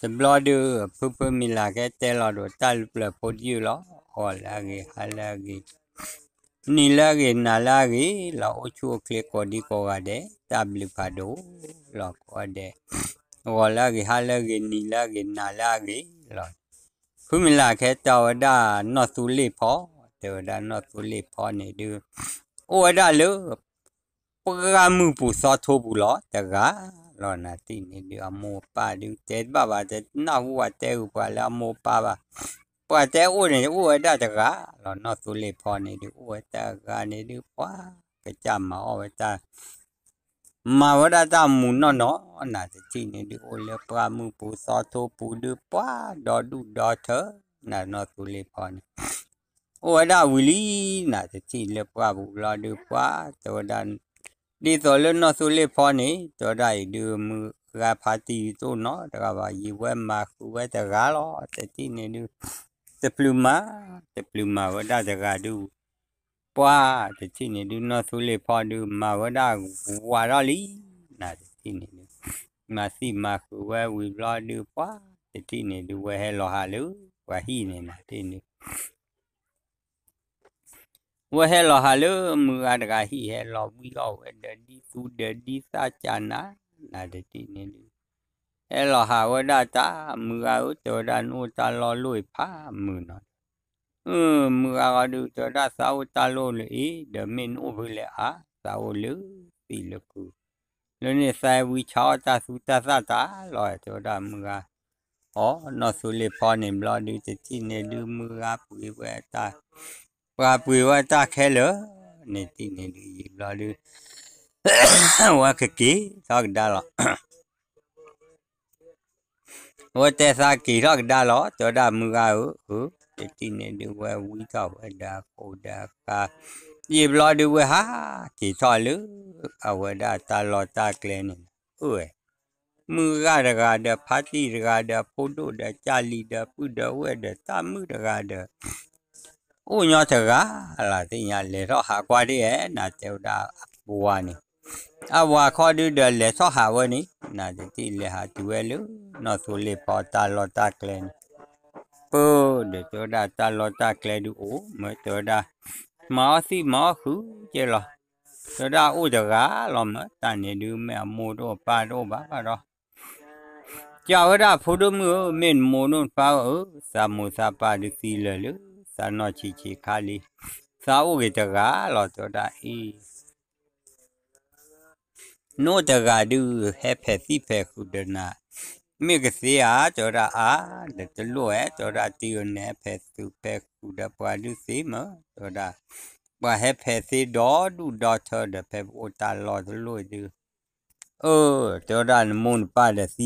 တဘျီဒုး ဖုဖုမံၤလၢ်ကဲတဲလီၤဒီးတၢ်လုၢ်ပျၢၢ်ဖိတယုၢ်လီၤ. ဂီၤလၢအဂ့ၤ ဟါလၢအဂ့ၤ နံၤလၢအဂ့ၤ နၤလၢအဂ့ၤလီၤ. အိၣ်ဆူၣ်အိၣ်ချ့ကိးဒံကိးဂၤဒဲး တၢ်ဘျုးဖးဒိၣ်လီၤကိးဂၤဒဲး. ဂီၤလၢအဂ့ၤ ဟါလၢအဂ့ၤ နံၤလၢအဂ့ၤ နၤလၢအဂ့ၤလီၤ. ဖုမံၤလၢ်ကဲတဲဝဲဒၣ်နီၢ်သူလ့ၣ်ဖီ, တဲဝဲဒၣ်နီၢ်သူလ့ၣ်ဖီန့ၣ်ဒုး အိၣ်ဝဲဒၣ်လၢ ပှၢ်မုၢ်ပူၤသီထိပူၤလီၤတဂၤလီၤ. နၤတထံၣ်န့ၣ်ဒုး အမိၢ်အပၢ်ဒုး တဲတဘၣ်ဘၣ် တနၢ်ဟူပှၤတဲဂုာ်ပှၤလၢအမိၢ်အပၢ်ဘၣ်. ပှၤတဲအိၣ်န့ၣ် အိၣ်ဝဲဒၣ်တဂၤလီၤ. နီၢ်သူလ့ၣ်ဖီန့ၣ်ဒုး အိၣ်ဝဲတဂၤန့ၣ်ဒုး ပှၤကစၢ်မၤအီၣ်ဝဲတၢ် မၤဝဲဒၣ်တၢ်မူးနီၢ်နီၢ်, နၤတထံၣ်န့ၣ်ဒုး အိၣ်လၢပှၢ်မုၢ်ပူၤသီထိပူၤဒုး ပှၤဒီဒူၣ်ဒီထၢ, နၤနီၢ်သူလ့ၣ်ဖီန့ၣ် အိၣ်ဝဲဒၣ်ဝံၤလံ. နၤတထံၣ်လၢပှၢ်ပူၤလီၤဒုး ပှၤတဲဝဲဒၣ် ဒ်သိးလၢနီၢ်သူလ့ၣ်ဖီန့ၣ် တဲဝဲဒၣ်အံၤဒုး မုၢ်ဂၤဖါတံၢ်တအိၣ်နီတဂၤဘၣ် ယံာ်ဝဲမၤဃုာ်ဝဲတဂၤလီၤ. တထံၣ်န့ၣ်ဒုး တပျုာ်မၤ တပျုာ်မၤဝဲဒၣ်တဂၤဒုး ပှၤတထံၣ်န့ၣ်ဒုး နီၢ်သူလ့ၣ်ဖီဒုး မၤဝဲဒၣ်ဝးထီၣ်လံ. နၤတထံၣ်န့ၣ်ဒုး မၤသံၣ်မၤဃုာ်ဝဲဝံၤဘျီဒုး ပှၤတထံၣ်န့ၣ်ဒုး ဝဲဟဲလီၤဟးလၢပှၤဟံၣ်န့ၣ် နၤတထံၣ်န့ၣ် ဝဲဟဲလီၤဟးလၢမုၢ်ဂၤတဂၤဟံၣ် ဟဲလီၤဝံအီၣ်ဝဲဒီးဒ်သူဒီးဒ်သၣ်ကၢ်နၤ, နၤတထံၣ်န့ၣ်ဒုး ဟဲလီၤဟးဝဲဒၣ်တၢ် မုၢ်ဂၤဧၢ တဲဝဲဒၣ် နအိၣ်တၢ်လီၢ်လိၣ်အံၤဖးမုာ်နီၤ. မုၢ်ဂၤဂီၤဒုး တဲဝဲဒၣ် သးအိၣ်တၢ်လီၢ်လၢအံၤ ဒီးမ့ၢ်နအိၣ်ဖဲလဲၣ်ဧါ, သးအိၣ်လၢသံၣ်လၢကုၢ် လၢန့ၣ်သးဝံဆါအီၣ်တၢ်သူတၢ်သၣ်တၢ်လီၤ တဲဝဲဒၣ်မုၢ်ဂၤ. အီ နီၢ်သူလ့ၣ်ဖီန့ၣ်ဘျီဒုး တထံၣ်န့ၣ်ဒုး မုၢ်ဂၤပှ့ၤဝဲတၢ် ပှၤပှ့ၤဝဲတၢ်ခဲလၢာ်န့ၣ် တထံၣ်န့ၣ်ဒုး ယံာ်ဘျီဒုး ဝဲကက့ၤထီၣ်ကဒါလီၤ. ဝဲတဲသးက့ၤထီၣ်ကဒါလီၤ တဲဝဲဒၣ်မုၢ်ဂၤဧၢ, တထံၣ်န့ၣ်ဒုး ဝဲဝံထီၣ်ဝဲဒီးအခိၣ်ဒီးအဃါ, ယံာ်ဘျီဒုး ဝဲဟးက့ၤထီၣ်လၢ အဝဲဒၣ်တၢ်လီၢ်တၢ်ကျဲန့ၣ်, အၢ မုၢ်ဂၤတဂၤဒီး ဖါတံၢ်တဂၤဒီး ဖိဒိၣ်ဒီး ကၢ်လံၤဒီး ပုၢ်ဒီးဝဲၢ်ဒီး တၢ်မုၣ်တဂၤဒီး အိၣ်ညီတဂၤလၢ်သ့ၣ်ညါ လဲၤထီၣ်ဟးကွၢ်ဒ်အဲၣ် နၤတဲဝဲဒၣ်အဝၤန့ၣ်, အဝၤခီဒုးဒီး လဲၤထီၣ်ဟးဝဲန့ၣ် နၤတထံၣ်လဲၤဟးတုၤဝဲလၢ နီၢ်သူလ့ၣ်ဖီတၢ်လီၢ်တၢ်ကျဲန့ၣ်, ပၢ်ဒီးတဲဝဲဒၣ် တၢ်လီၢ်တၢ်ကျဲဒုးအိၣ်မ့ၢ် တဲဝဲဒၣ် မၤအီၣ်သံၣ်မၤအီၣ်ဃုာ်ကဲလီၤ, တဲဝဲဒၣ်အိၣ်တဂၤလီၤမ့ၢ် တၢ်န့ၣ်ဒုး မ့ၢ်အမိၢ်တအိၣ်ပၢ်တအိၣ်ဘၣ်ဘၣ်ဒီး ကးဝဲဒၣ်ဖိဒိၣ်မုၣ်ဧၢ, မ့ၢ်နမိၢ်ဒိၣ်နပၢ်ဧၢ, သးမိၢ်သးပၢ်ဒုးသံလၢာ်လၢ သးနီၢ်ဆံးဆံးခါလံ, သးအိၣ်ဂ့ၤတဂၤလီၤ တဲဝဲဒၣ်အံၤ နအိၣ်တဂၤဒုး ဟဲဖဲးသံၣ်ဖဲးဃုာ်ဒီးနၤ, မ့ၢ်ကသ့ဧါ တဲဝဲဒၣ်အါ, ဒီးတလိၣ်ဧါ တဲဝဲဒၣ် တံၤဧၢ နဟဲဖဲးသံၣ်ဖဲးဃုာ်ဒီးပှၤဒုးသ့မ့ၢ် တဲဝဲဒၣ်, ပှၤဟဲဖဲးသ့ဒီဒူၣ်ဒီထၢဒီး ဖဲပအိၣ်တၢ်လီၢ်တလိၣ်ဒုး အၢ တဲဝဲဒၣ် နမိၢ်နပၢ်ဒီး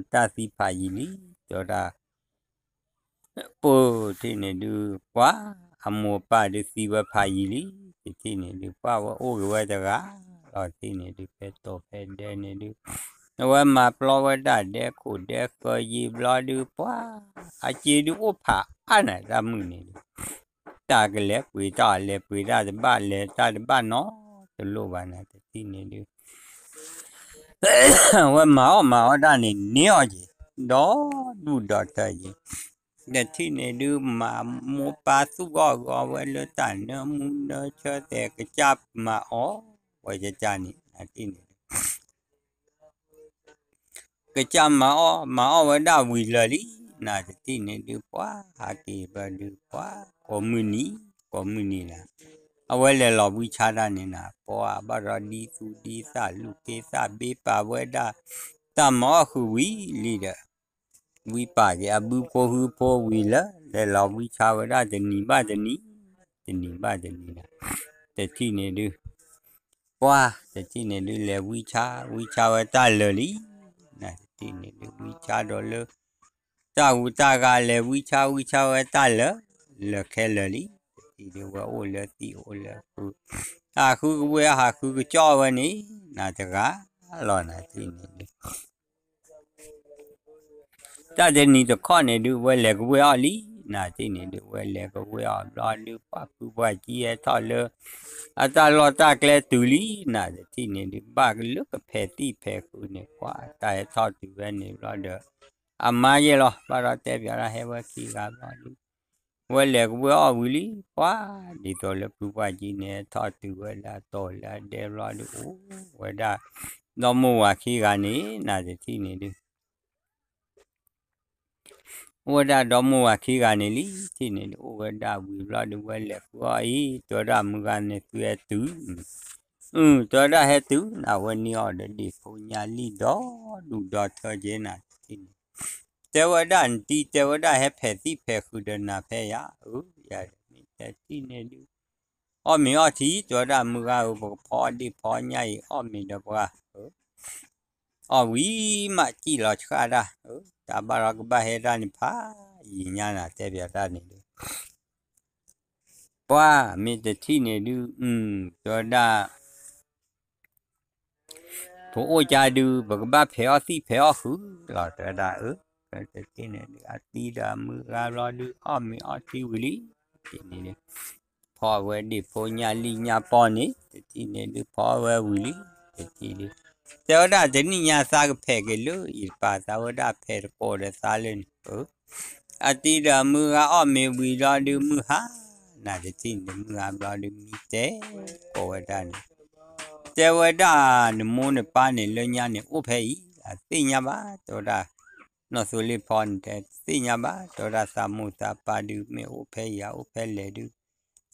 သံဖးယံာ်လံဧါ, အၢ တၢ်သံဖးယံာ်လံ တဲဝဲဒၣ်, ပၢ်တထံၣ်န့ၣ်ဒုး ပှၤအမိၢ်အပၢ်ဒုးသံဝဲဖးယံာ်လံ, တထံၣ်န့ၣ်ဒုး ပှၤဝဲအိၣ်ဂ့ၤဝဲတဂၤလီၤ, တထံၣ်န့ၣ်ဒုး ဖဲတိၤဖဲဒဲန့ၣ်ဒုး အဝဲမၤပျီဝဲဒၣ်ဒဲခိၣ်ဒဲဃၢယံာ်ဘျီဒုး ပှၤအစ့ဒုးအိၣ်ဖးအါနၤ တၢ်မုၢ်န့ၣ်ဒုး တၢ်ကလဲၤပှ့ၤတၢ်လဲၤပှ့ၤတၢ်တဘၣ် လဲၤတၢ်တဘၣ်နီတလိၣ်ဘၣ်နၤ တထံၣ်န့ၣ်ဒုး ဝဲမၤအီၣ်မၤအီၣ်တၢ်န့ၣ် န့ၢ်အီၤက့ၤ ဒီဒူၣ်ဒီထၢက့ၤ, တထံၣ်န့ၣ်ဒုး မၤမိၢ်ပၢ်သူၣ်ဂီၢ်ဂီၤဝဲလၢတၢ်နၢမူနၢဆၢသဲး ကစၢ်မၤအီၣ်ဝဲကစၢ်န့ၣ် တထံၣ်န့ၣ်ဒုး ကစၢ်မၤအီၣ် မၤအီၣ်ဝဲဒၣ်ဝံၤလၢာ်လံ, နတထံၣ်န့ၣ်ဒုး ပှၤဟးက့ၤဘျီဒုး ပှၤကိးမုၢ်နံၤ ကိးမုၢ်နံၤနၤ, အဝဲလဲၤလီၤဝံဆါတၢ်န့ၣ်နၤ ပှၤဘၣ်ဒီးဒ်သူဒ်သၣ်လူၢ်က့သၣ်ဘ့ပာ်ဝဲဒၣ် တၢ်မၤအီၣ်ဃုာ်ဝံၤလံဒီး ဝံပာ်က့ၤအဘုဖိဟုဖိဝံၤလၢာ် လဲၤလီၤဝံဆါဝဲဒၣ်တနံၤဘၣ်တနံၤ တနံၤဘၣ်တနံၤနၤ, တထံၣ်န့ၣ်ဒုး ပှၤတထံၣ်န့ၣ်ဒုး လဲၤဝံဆါ ဝံဆါဝဲတၢ်လၢာ်လံ, နတထံၣ်န့ၣ်ဒုး ဝံဆါဒီးလၢ တၢ်ဂူတၢ်ဂၤလဲၤဝံဆါ ဝံဆါဝဲတၢ်လၢာ် လၢာ်ခဲလၢာ်လံ, တထံၣ်ဒုး ဝဲအိၣ်လၢသံၣ်အိၣ်လၢဃုာ် ဟးဃုကဝ့ၢ်ဟးဃုကစီၣ်ဝဲန့ၣ် နတဂၤလီၤ နတထံၣ်န့ၣ်ဒုး တၢ်တနံၤတခီန့ၣ်ဒုး ဝဲလဲၤကဝ့ၢ်အီၤလံ, နတထံၣ်န့ၣ်ဒုး ဝဲလဲၤကဝ့ၢ်အီၤဘျီဒုး ပှၤဖုပှၤကံဟဲထီၣ်လၢ အတၢ်လီၢ်တၢ်ကျဲတုၤလံ နတထံၣ်န့ၣ်ဒုး ဘၣ်ကလၢကဖဲးသံၣ်ဖဲးဃုာ်န့ၣ် ပှၤတၢ်ဟဲထီၣ်တုၤဝဲန့ၣ်ဘျီဒီး အမါယဲၢ်လီၤ ဘၣ်ဒီးတဲပၠးတၢ်ဟဲဝဲခံဂၤဘျီဒုး ဝဲလဲၤကဝ့ၢ်အီၣ်ဝံၤလံ ပှၤဒ်သိးလၢဖုပှၤကံန့ၣ် ဟဲထီၣ်တုၤဝဲလၢအတီၤလၢအဒဲဘျီဒုး အိၣ်ဝဲဒၣ် ဒီမိၢ်ဝၤခံဂၤန့ၣ် နတထံၣ်န့ၣ်ဒုး အိၣ်ဝဲဒၣ်ဒီမိၢ်ဝၤခံဂၤန့ၣ်လံ ထံၣ်န့ၣ်ဒုး အိၣ်ဝဲဒၣ်ဝံၤဘျီဒုး ဝဲလဲၤဃုအီၣ်အံၤ တဲဝဲဒၣ်မုၢ်ဂၤန့ၣ်သုဟဲတုၤ အၢ တဲဝဲဒၣ်ဟဲတုၤ နဝဲန့ၢ်အီၤဒီးဒ့ၣ်ဖိညါလံၣ်ဒီဒူၣ်ဒီထၢက့ၤ နတထံၣ်န့ၣ် တဲဝဲဒၣ်နတံၤ တဲဝဲဒၣ်ဟဲဖဲးသံၣ်ဖဲးဃုာ်ဒီးနၤဖဲယၤ အၢ ယၤဒီးမ့ၢ်တထံၣ်န့ၣ်ဒုး အီၣ်မ့ၤအီထံ တဲဝဲဒၣ်မုၢ်ဂၤဧၢ ပကဖီအီၣ်ဒ့ၣ်ဖီညါအံၤ အီၣ်မ့ၤဒီးပှၤ အီၣ်ဝံၤမးစံၣ်လီၤဆှၣ်ဒၣ် တၢ်ဘၣ်ဒီးကဘၣ်ဟဲဒၣ်န့ၣ်ဖးယံာ်ညါ နတဲပၠးတၢ်န့ၣ်ဒုး ပှၤမ့ၢ်တထံၣ်န့ၣ်ဒုး တဲဝဲဒၣ် ပအိၣ်ကါဒုး ပကဘၣ်ဖဲးအီၣ်သံၣ်ဖဲးအီၣ်ဃုာ်လီၤ တဲဝဲဒၣ် အၢ တထံၣ်န့ၣ်ဒုး အတံၤဒီးအမုၢ်ဂၤဘျီဒုး အီၣ်မ့ၤအီထံဝံၤလံ တထံၣ်န့ၣ်ဒုး ဖီဝဲဒ့ၣ်ဖိညါလံၣ်ညါပီန့ၣ် တထံၣ်န့ၣ်ဒုး ဖီဝဲဝံၤလံ တထံၣ်ဒုး တဲဝဲဒၣ်တနံၣ်ညါသးကဖဲးက့ၤလၢအံၤတပၤ သးဝဲဒၣ်ဖဲးတကိးဒီးသးလၢန့ၣ် အၢ အတံၤဒီးမုၢ်ဂၤအီၣ်မ့ၤဝံၤဘျီဒုး မုၢ်ဟါ နတထံၣ်န့ၣ် မုၢ်ဂၤဘျီဒုး မံတဲကိးဝဲဒၣ်န့ၣ် တဲဝဲဒၣ်နမိၢ်နပၢ်န့ၣ် လၢညါန့ၣ်အိၣ်ဖဲအံၤ အသ့ၣ်ညါဘၣ် တဲဝဲဒၣ် နီၢ်သိလ့ၣ်ဖီန့ၣ်တဲ တသ့ၣ်ညါဘၣ် တဲဝဲဒၣ်သးမိၢ်သးပၢ်ဒုး မ့ၢ်အိၣ်ဖဲအံၤ အိၣ်ဖဲလဲၣ်ဒုး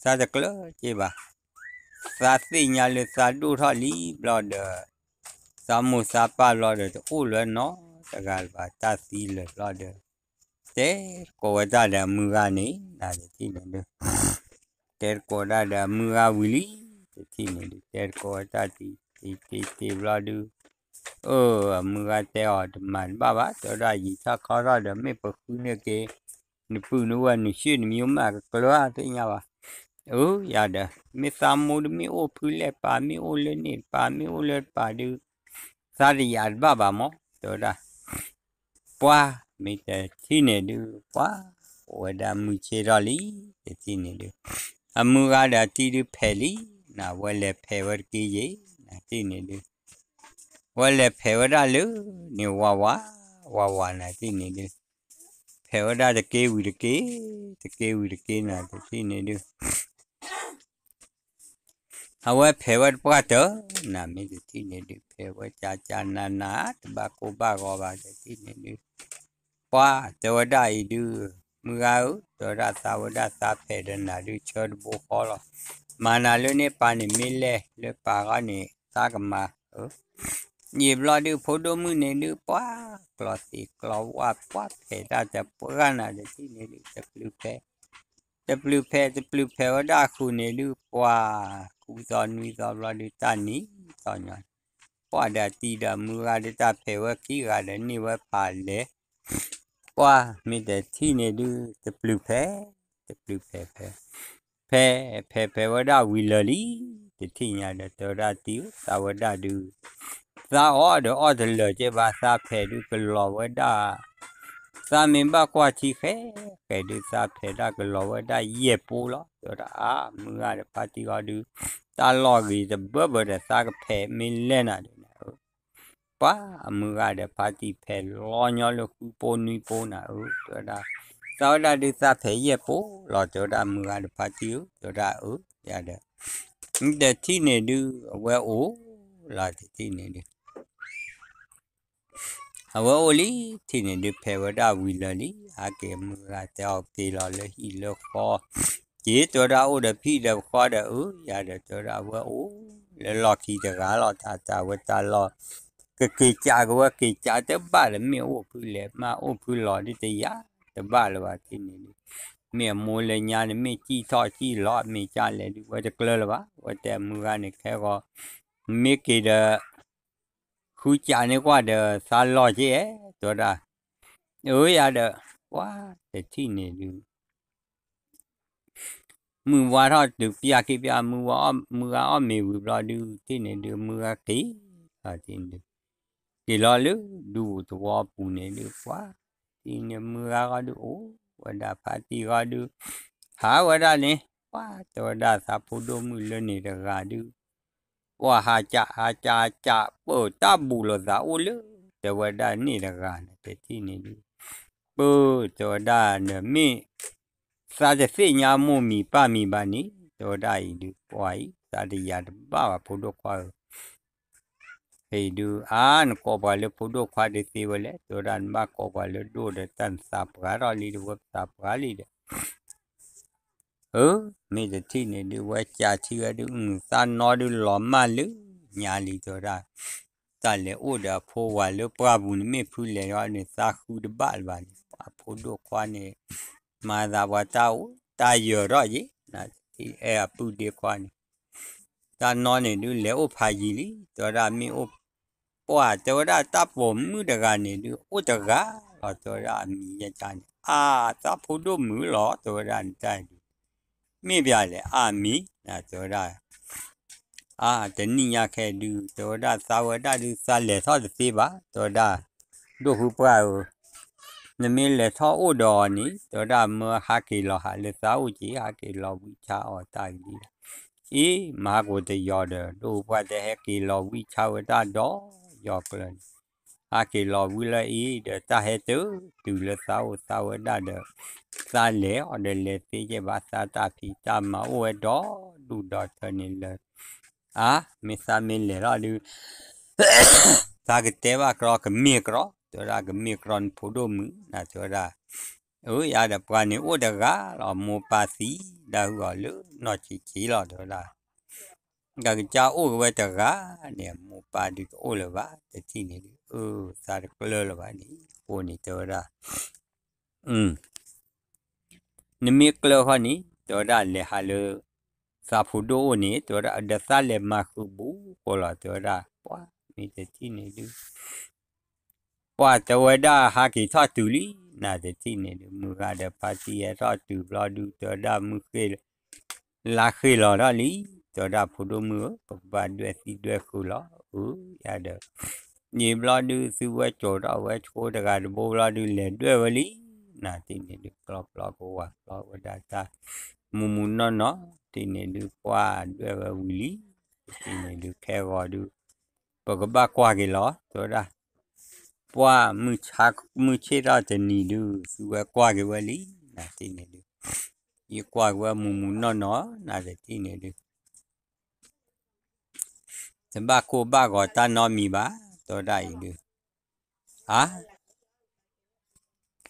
သးတကျၢၤက့ဘၣ် သးသ့ၣ်ညါလၢသးဒိၣ်ထီၣ်လံဘျီဒီး သးမိၢ်သးပၢ်ဘျီဒီး တအိၣ်လၢၤနီတဂၤလၢၤဘၣ် တၢ်သံလၢာ်ဘျီဒီး တဲတကိးဝဲတၢ်ဒီးအမုၢ်ဂၤန့ၣ် နတထံၣ်န့ၣ်ဒုး တဲတကိးတၢ်ဒီးအမုၢ်ဂၤဝံၤလံ တထံၣ်န့ၣ်ဒုး တဲတကိးဝဲတၢ်တံၤ တံၤတံၤတံၤဘျီဒုး အၢ အမုၢ်ဂၤတဲအီၤတမၤတဘၣ်ဘၣ် တဲဝဲဒၣ်ယံာ်ထီၣ်ခီထီၣ်ဒီး မ့ၢ်ပဃုန့ၢ်က့ၤ နပုၢ်နဝဲၢ်နဆှၢနမံၤမးကကျၢၤ သ့ၣ်ညါဘၣ် အၢ ယၤဒီး မ့ၢ်သးမိၢ်ဒုး မ့ၢ်အိၣ်ဖုလဲၣ်ပာ် မ့ၢ်အိၣ်လၢန့ၣ်တပၤ မ့ၢ်အိၣ်လၢတပၤဒုး သးတယာ်တဘၣ်ဘၣ်မး တဲဝဲဒၣ် ပှၤမ့ၢ်တထံၣ်န့ၣ်ဒုး ပှၤ အိၣ်ဝဲဒၣ်မုၢ်ဆ့ၣ်ထီၣ်လံ တထံၣ်န့ၣ်ဒုး အမုၢ်ဂၤဒီးအတံၤဒုးဖဲးလံ နဝဲလဲၤဖဲးဝဲတက့ၢ်ယဲၢ် နထံၣ်န့ၣ်ဒုး ဝဲလဲၤဖဲးဝဲဒၣ်လၢန့ၣ်ဝးဝး ဝးဝး နထံၣ်န့ၣ်ဒုး ဖဲးဝဲဒၣ်တက့ၢ်ဝံၤတက့ၢ် တက့ၢ်ဝံၤတက့ၢ် နတထံၣ်န့ၣ်ဒုး အဝဲဖဲးဝဲတပှၢ်တၢၢ် နမ့ၢ်တထံၣ်န့ၣ်ဒုး ဖဲးဝဲကၠးကၠးနးနး တဘၣ်ကိၢ်ဘၣ်ဂီၤဘၣ် တထံၣ်န့ၣ်ဒုး ပှၤတဲဝဲဒၣ်အံၤဒုး မုၢ်ဂၤဧၢ တဲဝဲဒၣ်သးဝဲဒၣ်သးဖဲးဒီးနၤဒုး ဆၢတဘိဃီလီၤ မၤနၤလၢန့ၣ်ပၤန့ၣ် မ့ၢ်လဲၣ်လၢပၤဂီၢ်န့ၣ် သးကမၤ အၢ ယံာ်ဘျီဒုး ဖိဒိၣ်မုၣ်န့ၣ်ဒုး ပှၤကျီသံးကျီဝၣ် ပှၤဖဲးတၢ်တပှၢ်နၤ တထံၣ်န့ၣ်ဒုး တပျုၤဖဲး တပျုၤဖဲး တပျုၤဖဲးဝဲဒၣ်ဃုာ်န့ၣ်ဒုး ပှၤ ဃုသီနွံသီဘျီဒုး တၢ်နံၤသီညီ ပှၤဒီးအတံၤဒီးမုၢ်ဂၤဒုး တၢ်ဖဲးဝဲခံဂၤဒီးန့ၢ်ဝဲဖးလဲၢ် ပှၤမ့ၢ်တထံၣ်န့ၣ်ဒုး တပျုၤဖဲး တပျုၤဖဲးဖဲး ဖဲးဖဲးဖဲးဝဲဒၣ်ဝံၤလၢာ်လံ တထံၣ်ညါဒီး တဲဝဲဒၣ်တံၤဧၢ သးဝဲဒၣ်ဒုး သးအီၣ်ဒီးအီၣ်တလၢာ်ကဲဘၣ် သးဖဲးဒုးကလီၤဝဲဒၣ် သးမ့ၢ်ဘၣ်ကွၢ်ထံဃဲဃဲဒုး သးဖဲးဒၣ်ကလီၤဝဲဒၣ်ယဲၢ်ပိလီၤ တဲဝဲဒၣ်အါ မုၢ်ဂၤဒီးဖါတံၢ်အီၤဒုး တၢ်လီၢ်ဂ့ၤတဘၢဘၢဒီး သးကဖဲးမ့ၢ်လဲၣ်နၤဒုးနၤဧၢ ပှၤအမုၢ်ဂၤဒီးဖါတံၢ်ဖဲးလီၤညီလၢဃုပိနွံပိနၤဧၢ တဲဝဲဒၣ် သးဝဲဒၣ်ဒုးသးဖဲးယဲၢ်ပိလီၤ တဲဝဲဒၣ်မုၢ်ဂၤဒီးဖါတံၢ်ဧၢ တဲဝဲဒၣ်အၢ ယၤဒီး တထံၣ်န့ၣ်ဒုး အဝဲအိၣ်လီၤ တထံၣ်န့ၣ်ဒုး အဝဲအိၣ်လံ ထံၣ်န့ၣ်ဒုး ဖဲးဝဲဒၣ်ဝံၤလၢာ်လံ ဟဲက့ၤမုၢ်ဂၤတဲအီၤက့ၤလီၤလၢဟံၣ်လၢဃီ က့ၤတဲဝဲဒၣ်အိၣ်ဒီးဖံဒီးဃီဒီး အၢ ယၤဒီး တဲဝဲဒၣ်အဝဲအိၣ်လၢလီၢ်ခံတဂၤလီၤ တၢ်တၢ်ဝဲတၢ်လီၢ် ကက့ၤကးကဝဲက့ၤကးတဘၣ်ဒီး မ့ၢ်အိၣ်ဖုလဲၣ် မ့ၢ်အိၣ်ဖုလီၤဒုးတယၤ တဘၣ်လၢၤဘၣ်ထံၣ်န့ၣ်ဒုး မ့ၢ်အမိၢ်လၢညါန့ၣ် မ့ၢ်စံၣ်ထီၣ်စံၣ်လီၤ မ့ၢ်ကၢ်လဲၣ်ဒုး ဝဲတကျၢၤလၢၤဘၣ် ဝဲတဲမုၢ်ဂၤန့ၣ် ခဲဂီၤ မ့ၢ်က့ၤဒီး ဃုကးန့ၢ်ကွၢ်ဒီး သးလီၤက့ၤအဲ တဲဝဲဒၣ် အၢ ယၤဒီး ပှၤတထံၣ်န့ၣ်ဒုး မုၢ်ဝါထီၣ်တုၤပျၢ်ခံပျၢ် မုၢ်ဝါအီၣ် မုၢ်ဂၤအီၣ်မ့ၤဝံၤဘျီဒုး ထံၣ်န့ၣ်ဒုး မုၢ်ဂၤက့ၤ ထံၣ်န့ၣ်ဒုး က့ၤလီၤလၢဒူသဝီပူၤန့ၣ်ဒုး ပှၤ ထံၣ်န့ၣ်မုၢ်ဂၤဂီၢ်ဒုးအိၣ် ဝဲဒၣ်ဖါတံၢ်ဃီဒုး ဟးဝဲဒၣ်န့ၣ် ပှၤတဲဝဲဒၣ်သးဖိဒိၣ်မုၣ်လၢန့ၣ်တဂၤဒုး ပှၤဟးကးဟးကးကး ပၢၢ်တၢ်ဘူးလိာ်သးအိၣ်လၢ တဲဝဲဒၣ်န့ၣ်တဂၤန့ၣ် တထံၣ်န့ၣ်ဒုး ပၢၢ်တဲဝဲဒၣ်ဒီးမ့ၢ် သးတသ့ၣ်ညါမိၢ်မံၤပၢ်မံၤဘၣ်န့ၣ် တဲဝဲဒၣ်အံၤဒုး ပှၤအံၤ သးတယၤတဘၣ်ဘၣ်ဖိဒိၣ်ခွါဧၢ အံၤဒုး အါ နကိးပှၤလၢဖိဒိၣ်ခွါဒုးသ့ဝဲလဲၣ် တဲဝဲဒၣ် နဘၣ်ကိးပှၤလၢဒိၣ်ဒီးတၢ်နသးပှၢ်ထီၣ်လံဒီး ဝဲပသးပှၢ်လံဒီး အၢ မ့ၢ်တထံၣ်န့ၣ်ဒုး ဝဲကးထံဝဲဒုး သးနီၢ်ဒုးလီၤမၢ်လၢညါလံ တဲဝဲဒၣ် တၢ်လဲၤအိၣ်ဒီးအဖိဝၤလၢပှၢ်ပူၤန့ၣ် မ့ၢ်ဖုလဲၤဃီန့ၣ် သးဃုတဘၣ်လၢၤဘၣ်န့ၣ် ပှၤဖိဒိၣ်ခွါန့ၣ် မၤသးပှၤတၢ်အိၣ်တၢ်ယၢၤထီၣ်က့ၤ အဲၣ်အပုၢ်ဒ့ခွါန့ၣ် တၢ်နီၢ်န့ၣ်ဒုး လဲၤအိၣ်ဖးယံၤလံ တဲဝဲဒၣ်မ့ၢ်အိၣ် ပှၤတဲဝဲဒၣ်တၢ်ပိာ်မုၣ်တဂၤန့ၣ်ဒုး အိၣ်တဂၤလီၤ တဲဝဲဒၣ်အမံၤယါကါန့ၣ် အါ သးဖိဒိၣ်မုၣ်လီၤ တဲဝဲဒၣ်နတၢ်ဒုး မ့ၢ်ပၠးလဲၣ် အါမံၤ တဲဝဲဒၣ် အါ တနံၣ်ညါခဲဒုး တဲဝဲဒၣ်သးဝဲဒၣ်ဒုး သးလဲၤထီၣ်တသ့ဘၣ် တဲဝဲဒၣ် ဒိၣ်ဖုပှၢ်ဧၢ နမ့ၢ်လဲၤထီၣ်အိၣ်ဒီးအီၤန့ၣ် တဲဝဲဒၣ်မၢဟးက့ၤလီၤဟးလၢသးအိၣ်က့ၤ ဟးက့ၤလီၤဝံဆါအီၤတၢ်ဂ့ၤလီၤ အ့ မၤဟးကိးတယီၤဒီး ဒိၣ်ဖုပှၢ်တဲဟဲက့ၤလီၤဝံဆါဝဲတၢ်ဒီး ယီၤကျၢၤန့ၣ် ဟးက့ၤလီၤဝံလၢအံၤဒီး တၢ်ဟဲတတုၤလၢသးအိၣ်သးဝဲဒၣ်ဒီး သးလဲၤအီၤဒီးလဲၤသ့ကဲဘၣ် သးတၢ်ဖံးတၢ်မၤအိၣ်ဝဲဒီးဒူၣ်ဒီးထၢန့ၣ်လၢ အါ မ့ၢ်သးမ့ၢ်လဲၤထီၣ်ဒုး သးကတဲဘၣ်ကြီ ကမ့ၢ်ကြီ တဲဝဲဒၣ် ကမ့ၢ်ကြီနဖိဒိၣ်မုၣ် နတဲဝဲဒၣ် အၢ ယၤဒီးပှၤန့ၣ်အိၣ်တဂၤလီၤ မိၢ်ပၢ်သံဒၣ်ဟုၣ်အီၤလၢနီၢ်ဆံးဆံးလီၤ တဲဝဲဒၣ် ကကစၢ်အိၣ်က့ၤဝဲတဂၤန့ၣ် မိၢ်ပၢ်ဒုးတအိၣ်လၢၤဘၣ် တထံၣ်န့ၣ်ဒုး အၢ သးတကျၢၤလၢၤဘၣ်န့ၣ် အဃိန့ၣ်တဲဝဲဒၣ် နမ့ၢ်ကျၢၤဃီန့ၣ် တဲဝဲဒၣ်လဲၤဟးလၢ သးဖိဒိၣ်အိၣ်န့ၣ် တဲဝဲဒၣ်ဒီးသးလဲၤမၤဃုာ်ဘူးဃီလီၤ တဲဝဲဒၣ် ပှၤမ့ၢ်တထံၣ်န့ၣ်ဒုး ပှၤတဲဝဲဒၣ်ဟးက့ၤထီၣ်တုၤလံ နတထံၣ်န့ၣ်ဒုး မုၢ်ဂၤဒီးဖါတံၢ်ဟဲထီၣ်တုၤဘျီဒုး တဲဝဲဒၣ်မုၢ်ဃ့ၢ် လါဃ့ၢ်လီၤထီၣ်လံ တဲဝဲဒၣ်ဖိဒိၣ်မုၣ်ဧၢ ပကဘၣ်ဒွဲၣ်သံဒွဲၣ်ဃုာ်လီၤ အၢ ယၤဒီး န့ၣ်ဘျီဒုး သုဝဲကိာ်ထီၣ်ဝဲဆိတဂၤတဘိဘျီဒုး လဲၤဒွဲၣ်ဝဲလံ နတထံၣ်န့ၣ်ဒုး ကျီပျီကဝၤပျီဝဲဒၣ်တၢ် မူးမူးနီၢ်နီၢ် တထံၣ်န့ၣ်ဒုး ပှၤဒွဲၣ်ဝဲဝံၤလံ တထံၣ်န့ၣ်ဒုး ခဲဂီၤဒုး ပကဘၣ်ကွၢ်က့ၤလီၤ တဲဝဲဒၣ် ပှၤ မုၢ်ဆ့ၣ်ထီၣ်တနံၤဒုး သုဝဲကွၢ်က့ၤဝဲလံ နတထံၣ်န့ၣ်ဒုး ယကွၢ်က့ၤဝဲမူးမူးနီၢ်နီၢ် နတထံၣ်န့ၣ်ဒုး တဘၣ်ကိၢ်ဘၣ်ဂီၤတၢ်နီတမံၤဘၣ် တဲဝဲဒၣ်အံၤဒုး အါ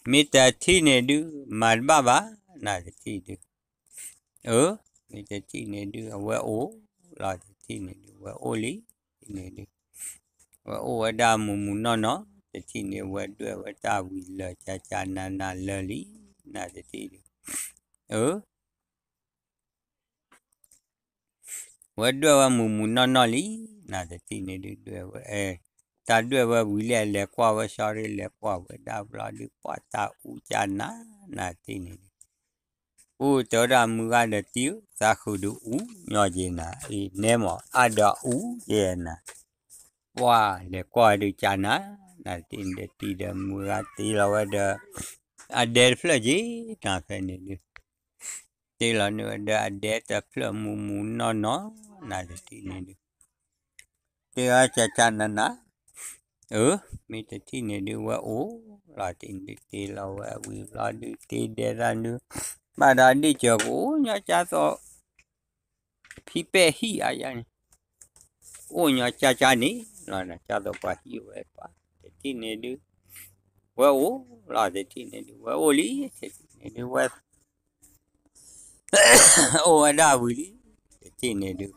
မ့ၢ်တထံၣ်န့ၣ်ဒုး မၤတဘၣ်ဘၣ် နတထံၣ်ဒုး အၢ မ့ၢ်တထံၣ်န့ၣ်ဒုး အဝဲအိၣ်လီၤ တထံၣ်န့ၣ်ဒုး ဝဲအိၣ်လံ တထံၣ်န့ၣ်ဒုး ဝဲအိၣ်ဝဲဒၣ်မူးမူးနီၢ်နီၢ် တထံၣ်န့ၣ် ဝဲဒွဲၣ်ဝဲတၢ်ဝံၤလၢာ်ကၠးကၠးနးနးလၢာ်လံ နတထံၣ်ဒုး အၢ ဝဲဒွဲၣ်ဝဲမူးမူးနီၢ်နီၢ်လံ နတထံၣ်န့ၣ်ဒုး ဒွဲၣ်ဝဲ တၢ်ဒွဲၣ်ဝဲဝံၤလံ လဲၤကွၢ်ဝဲ sorry လဲၤကွၢ်ဝဲဒၣ်ဘျီဒုး ပှၤတၢ်အူကၠးနး နတထံၣ်န့ၣ်ဒုး အိၣ်တဲဝဲဒၣ်မုၢ်ဂၤဒီးတံၢ်ဧၢ သးဃုာ်ဒုးအူညီက့ၤနၤ အံၤနဲမး အါဒီးအူက့ၤနၤ ပှၤလဲၤကွၢ်ဒုးကၠးနး နတထံၣ်န့ၣ်ဒုး တံၢ်ဒီးမုၢ်ဂၤတ့လီၤဝဲဒီး အဒဲတဖျၢၣ်က့ၤ နဖဲန့ၣ်ဒုး တ့လီၤန့ၢ်ဝဲဒီးအဒဲတဖျၢၣ်မူးမူးနီၢ်နီၢ် နတထံၣ်န့ၣ်ဒုး တ့အီၤကၠးကၠးနးနး အၢ မ့ၢ်တထံၣ်န့ၣ်ဒုး ဝဲအိၣ်လီၤတံၢ်န့ၣ်ဒုး တ့လီၤဝဲဝံၤဘျီဒုး တ့ဒဲတၢ်ဒုး ဘၣ်ဒီးဒ့ၣ်စၢၤကအိၣ်ညီကၠးသိး ဖံပဲာ်ဟံၣ်အါယၤန့ၣ် အိၣ်ညီကၠးကၠးန့ၣ်လီၤ ကၠးသိးပှၤဟံၣ်ဝဲပှၤ တထံၣ်န့ၣ်ဒုး ဝဲအိၣ်လီၤ တထံၣ်န့ၣ်ဒုး ဝဲအိၣ်လံ တထံၣ်န့ၣ်ဒုး ဝဲ အိၣ်ဝဲဒၣ်ဝံၤလံ တထံၣ်န့ၣ်ဒုး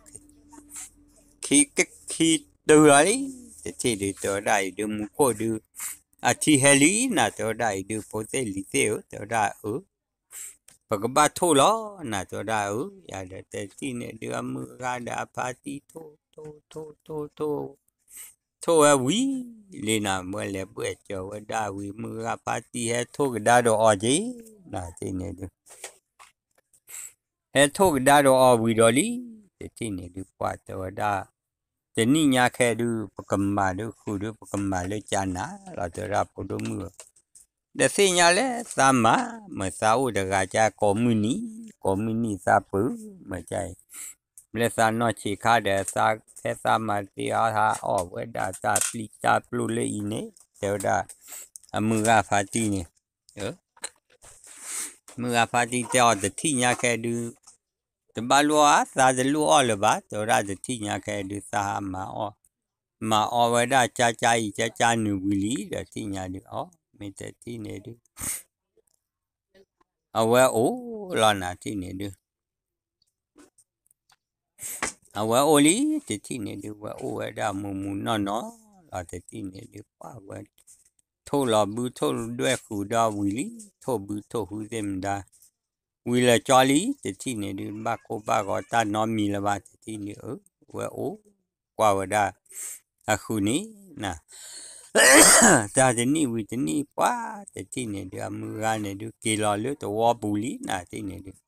ခံ ခံတုၤလီၤလံ တထံၣ်ဒုး တဲဝဲဒၣ်အံၤဒုး မူခိၣ်ဒုး အထံဟဲလံ နတဲဝဲဒၣ်အံၤဒုး ဖိသ့ၣ်လံၤသ့ၣ်ဧၢ တဲဝဲဒၣ်အၢ ပကဘၣ်ထိၣ်လီၤ နတဲဝဲဒၣ်အၢ ယၤဒီးတထံၣ်န့ၣ်ဒုး အမုၢ်ဂၤဒီးအဖါတံၢ်ထိၣ် ထိၣ် ထိၣ် ထိၣ် ထိၣ် ထိၣ်ဝဲဝံၤလံနၤ ဝဲလဲၤဘှဲၣ်စၢၤဝဲဒၣ်ဝံၤ မုၢ်ဂၤဖါတံၢ်ဟဲထိၣ်ကဒါဒီးအီၤက့ၤ နတထံၣ်န့ၣ်ဒုး ဟဲထိၣ်ကဒါဒီးအီၤဝံၤဒီးလံ တထံၣ်န့ၣ်ဒုး ပှၤတဲဝဲဒၣ် တနံၣ်ညါခဲဒုး ပကမၤဒုးဃုာ်ဒုး ပကမၤလၢကၠးနၤလီၤ တဲဝဲဒၣ်ဖိဒိၣ်မုၣ်ဧၢ ဒီးသ့ၣ်ညါလၢသးမၤ, မ့ၢ်သးအိၣ်တဂၤကကိးမုၢ်နံၤ, ကိးမုၢ်နံၤသးပှၢ်မ့ၢ်ကါအံၤ, လၢသးနီၢ်ဆံးခါဒီး သးဖဲသးမၤသ့အီၤ ဟးအီၣ်ဝဲဒၣ်တၢ်ပျံၤတၢ်ပျိၢ်လၢအံၤန့ၣ် တဲဝဲဒၣ် အမုၢ်ဂၤဖါတံၢ်န့ၣ်, မုၢ်ဂၤဖါတံၢ်တဲအီၤ တထံၣ်ညါခဲဒုး, တဘၣ်လိၣ်အီၣ် သးတလိၣ်အီၣ်လၢၤဘၣ်, တဲဝဲဒၣ်တထံၣ်ညါခဲဒုး သးဟးမၤအီၣ်, မၤအီၣ်ဝဲဒၣ်ကၠါကၠါအံၤ ကၠါကၠါနုာ်ဝံၤလံ ဒီးထံၣ်ညါဒုး အီ မ့ၢ်တထံၣ်န့ၣ်ဒုး အဝဲအိၣ်လီၤနၤထံၣ်န့ၣ်ဒုး အဝဲအိၣ်လံ တထံၣ်န့ၣ်ဒုး ဝဲအိၣ်ဝဲဒၣ်မူးမူးနီၢ်နီၢ်လီၤ တထံၣ်န့ၣ်ဒုး ပှၢ်ဝဲ ထိၣ်လီၤဘုထိၣ်ဒွဲၣ်ဃုာ်ဒီးဝံၤလံ ထိၣ်ဘုထိၣ်ဟူသ့ၣ်မတၤ ဝံၤလၢာ်ကၠီလံ တထံၣ်န့ၣ်ဒုး ဘၣ်ကိၢ်ဘၣ်ဂီၤတၢ်နီတမံၤလၢၤဘၣ် တထံၣ်န့ၣ် အဝဲအိၣ်ကွၢ်ဝဲဒၣ် အဃုာ်န့ၣ် တၢ်တနံၣ်ဝံၤတနံၣ်ပှၢ် တထံၣ်န့ၣ်ဒုး အမုၢ်ဂၤန့ၣ်ဒုး က့ၤလီၤလၢသဝီပူၤလံ နၤတထံၣ်န့ၣ်ဒုး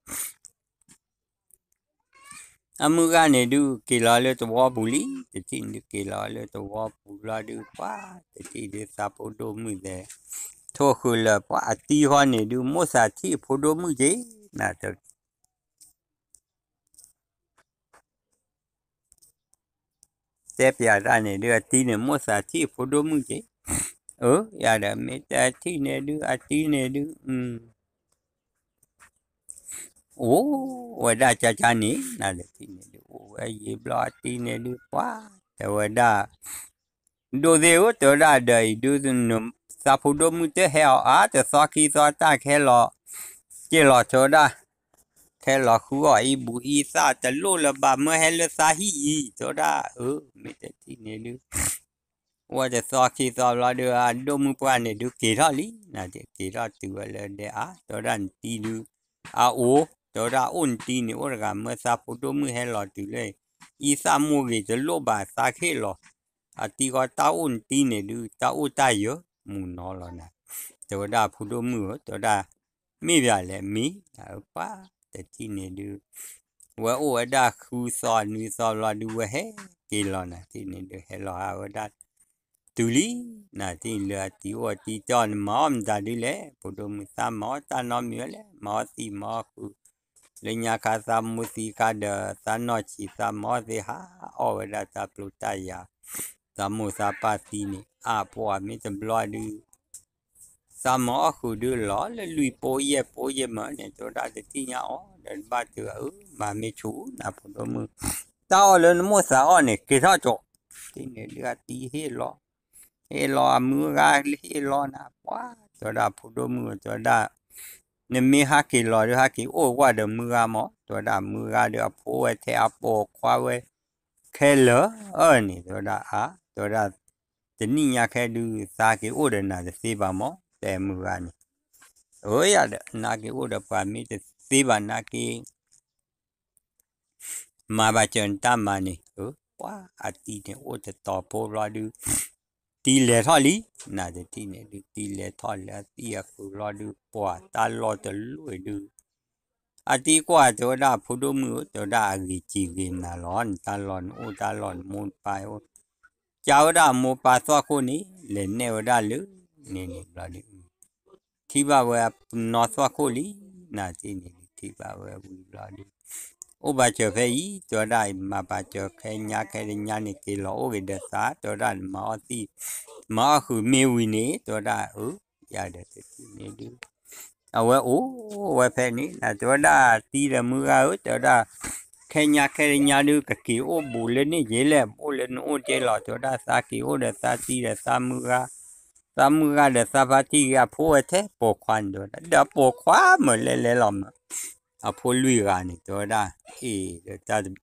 အမုၢ်ဂၤန့ၣ်ဒုး က့ၤလီၤလၢသဝီပူၤလံ တထံၣ်န့ၣ်ဒုး က့ၤလီၤလၢသဝီပူၤလီၤဒုး ပှၢ်တထံၣ်ဒုး သးဖိဒိၣ်မုၣ်သဲး ထိၣ်ဃုာ်လၢာ် ပှၢ်အတံၤဃီန့ၣ်ဒုး မိၣ်သးထံၣ်အဖိဒိၣ်မုၣ်က့ၤ နၤတ တဲပျးတၢ်န့ၣ်ဒုး အတံၤန့ၣ် မိၣ်သးထံၣ်အဖိဒိၣ်မုၣ်က့ၤ, အၢ ယၤဒီး မ့ၢ်တထံၣ်န့ၣ်ဒုး အတံၤန့ၣ်ဒုး အိၣ်ဝဲဒၣ်ကၠါကၠါန့ၣ် နၤတထံၣ်န့ၣ်ဒုး အိၣ်ဝဲယံာ်ဘျီ အတံၤန့ၣ်ဒုး ပှၢ် တဲဝဲဒၣ် ဒိၣ်သ့ၣ်ဧၢ တဲဝဲဒၣ် ဒီးအံၤဒုး သးဖိဒိၣ်မုၣ်တဟဲအီၤအါ တသီခံသီတၢ်ခဲလီၤ က့ၤလီၤတဲဝဲဒၣ် ခဲလီၤဃုအီၣ်အံၤဘူးအံၤသၣ်တလိၣ်လၢၤဘၣ် မၢဟဲလၢသးဟံၣ်အံၤ တဲဝဲဒၣ် အၢ မ့ၢ်တထံၣ်န့ၣ်ဒုး အိၣ်ဝဲတသီခံသီဘျီဒုး အဒိၣ်မုၣ်ပှၢ်န့ၣ်ဒုးက့ၤထီၣ်လံ နၤက့ၤထီၣ်တုၤဝဲလၢဒဲအါ တဲဝဲဒၣ်နတံၤဒုး အအိၣ် တဲဝဲဒၣ်အိၣ်နတံၤန့ၣ် အိၣ်တဂၤမၢသးဖိဒိၣ်မုၣ်ဟဲလီၤတုၤလၢ အံသၣ်မိၢ်ဂ့ၤတလိၣ်ဘၣ်သးခ့ၣ်လီၤ အတံၤဃီတၢ်အိၣ်နတံၤန့ၣ်ဒုး တၢ်အိၣ်တၢ်ယၢၤ မူၤနီၤလီၤနၤ တဲဝဲဒၣ်ဖိဒိၣ်မုၣ်ဧၢ တဲဝဲဒၣ် မ့ၢ်ဘၣ်လဲၣ်မ့ၢ် ပှၢ်တထံၣ်န့ၣ်ဒုး ဝဲအိၣ်ဝဲဒၣ်ဃုသီနွံသီဘျီဒုး ဝဲဟဲက့ၤလီၤနၤတထံၣ်န့ၣ်ဒုး ဟဲလီၤဟးဝဲဒၣ် တုၤလံ နၤတထံၣ်လၢအတံၤအိၣ်အတံၤတဲအီၤ နမၤအီၣ်မတၤဒုးလဲၣ် ဖိဒိၣ်မုၣ်သးမၤအီၣ်တၢ်နီတမံၤဝဲလဲၣ် မၤအီၣ်သံးမၤအီၣ်ဃုာ် လၢညါခါသးမိၢ်သံခါဒီး သးနီၢ်ဆံးသးမၤအီၣ်သ့ဟး အီၣ်ဝဲဒၣ်တၢ်ပျိတၢ်ယၤ သးမိၢ်သးပၢ်သံန့ၣ် အါပှၤမ့ၢ်တဘျီဒုး သးမၤအီၣ်ဃုာ်ဒုးလီၤလၢလွံၢ်ပိယဲၢ်ပိယဲၢ်မၢန့ၣ် တဲဝဲဒၣ်တထံၣ်ညါအီၤဒီးတဘၣ်တုၤအၢ မၤမ့ၢ်ဆူၣ်နၤဖိဒိၣ်မုၣ် တၢ်အီၣ်လၢနမိၢ်သးအီၣ်န့ၣ် က့ၤထီၣ်ကၠီ တထံၣ်န့ၣ်ဒုးအတံၤဟ့ၣ်လီၤ ဟ့ၣ်လီၤအမုၢ်ဂၤဟ့ၣ်လီၤနၤ ပှၢ် တဲဝဲဒၣ်ဖိဒိၣ်မုၣ် တဲဝဲဒၣ် နမ့ၢ်ဟးက့ၤလီၤဒုး ဟးက့ၤအိၣ်ကွၢ်ဒီးမုၢ်ဂၤမး တဲဝဲဒၣ်မုၢ်ဂၤဒီးအဖိဝဲထဲအပိာ်ခွါဝဲ ခဲလၢာ်န့ၣ် တဲဝဲဒၣ်အါ တဲဝဲဒၣ် တနံၣ်ညါခဲဒုး သးက့ၤအိၣ်ဒီးနၤတသ့ဘၣ်မး တဲမုၢ်ဂၤန့ၣ် အၢ ယၤဒီး နက့ၤအိၣ်ဒီးပှၤမ့ၢ်တသ့ဘၣ် နက့ၤ မၤဘၣ်စၢၤနတၢ်မၤန့ၣ် အၢ ပှၢ်အတံၤန့ၣ်အိၣ်တတီၤဖိဘျီဒုး တံၤလဲၤထီၣ်လံ နတထံၣ်န့ၣ်ဒုး တံၤလဲၤထီၣ်လၢအသံၣ်အဃုာ်ဘျီဒုး ပှၢ်တၢ်လီၢ်တလီၢ်ဒုး အတံၤကွၢ်တဲဝဲဒၣ်ဖိဒိၣ်မုၣ်ဧၢ တဲဝဲဒၣ်အဂ့ၤစံးဂ့ၤနၤလီၤ နတၢ်လီၢ်နအိၣ်တၢ်လီၢ်နမိၢ်နပၢ်အိၣ် ကၢဝဲဒၣ်အမိၢ်ပၢ်သွၣ်ခိၣ်န့ၣ် လဲၤနဲၣ်ဝဲဒၣ်လၢန့ၣ်န့ၣ်ဘျီဒုး ထံၣ်ဘၣ်ဝဲနီၢ်သွၣ်ခိၣ်လံ နတထံၣ်န့ၣ်ဒုး ထံၣ်ဘၣ်ဝဲဝံၤဘျီဒုး အိၣ်ဘၣ်စၢၤဖဲအံၤ တဲဝဲဒၣ် မၤဘၣ်စၢၤခဲညါခဲတညါန့ၣ် က့ၤလီၤအိၣ်က့ၤဒီးသး တဲဝဲဒၣ် မၤအီၣ်သံး မၤအီၣ်ဃုာ်မ့ၢ်ဝံၤန့ၣ် တဲဝဲဒၣ် အၢ ယၤဒီးတထံၣ်န့ၣ်ဒုး အဝဲအိၣ်ဝဲဖဲန့ၣ် တဲဝဲဒၣ်တံၤဒီးမုၢ်ဂၤဧၢ တဲဝဲဒၣ် ခဲညါခဲတညါဒုး ကက့ၤအိၣ်ဘူးလၢန့ၣ်က့ၤလဲၣ် အိၣ်လၢနအိၣ်က့ၤလီၤ တဲဝဲဒၣ် သးက့ၤအိၣ်ဒီးသးတံၤဒီးသးမုၢ်ဂၤ သးမုၢ်ဂၤဒီးသးဖါတံၢ်ဂ့ၤ အဖိဝဲထဲပိာ်ခွါန့ၣ် တဲဝဲဒၣ် ဒီးပိာ်ခွါမၢလဲၤလဲၤလီၤမၢ အဖိလွံၢ်ဂၤန့ၣ် တဲဝဲဒၣ် အ့ၣ် ဒီးတၢ်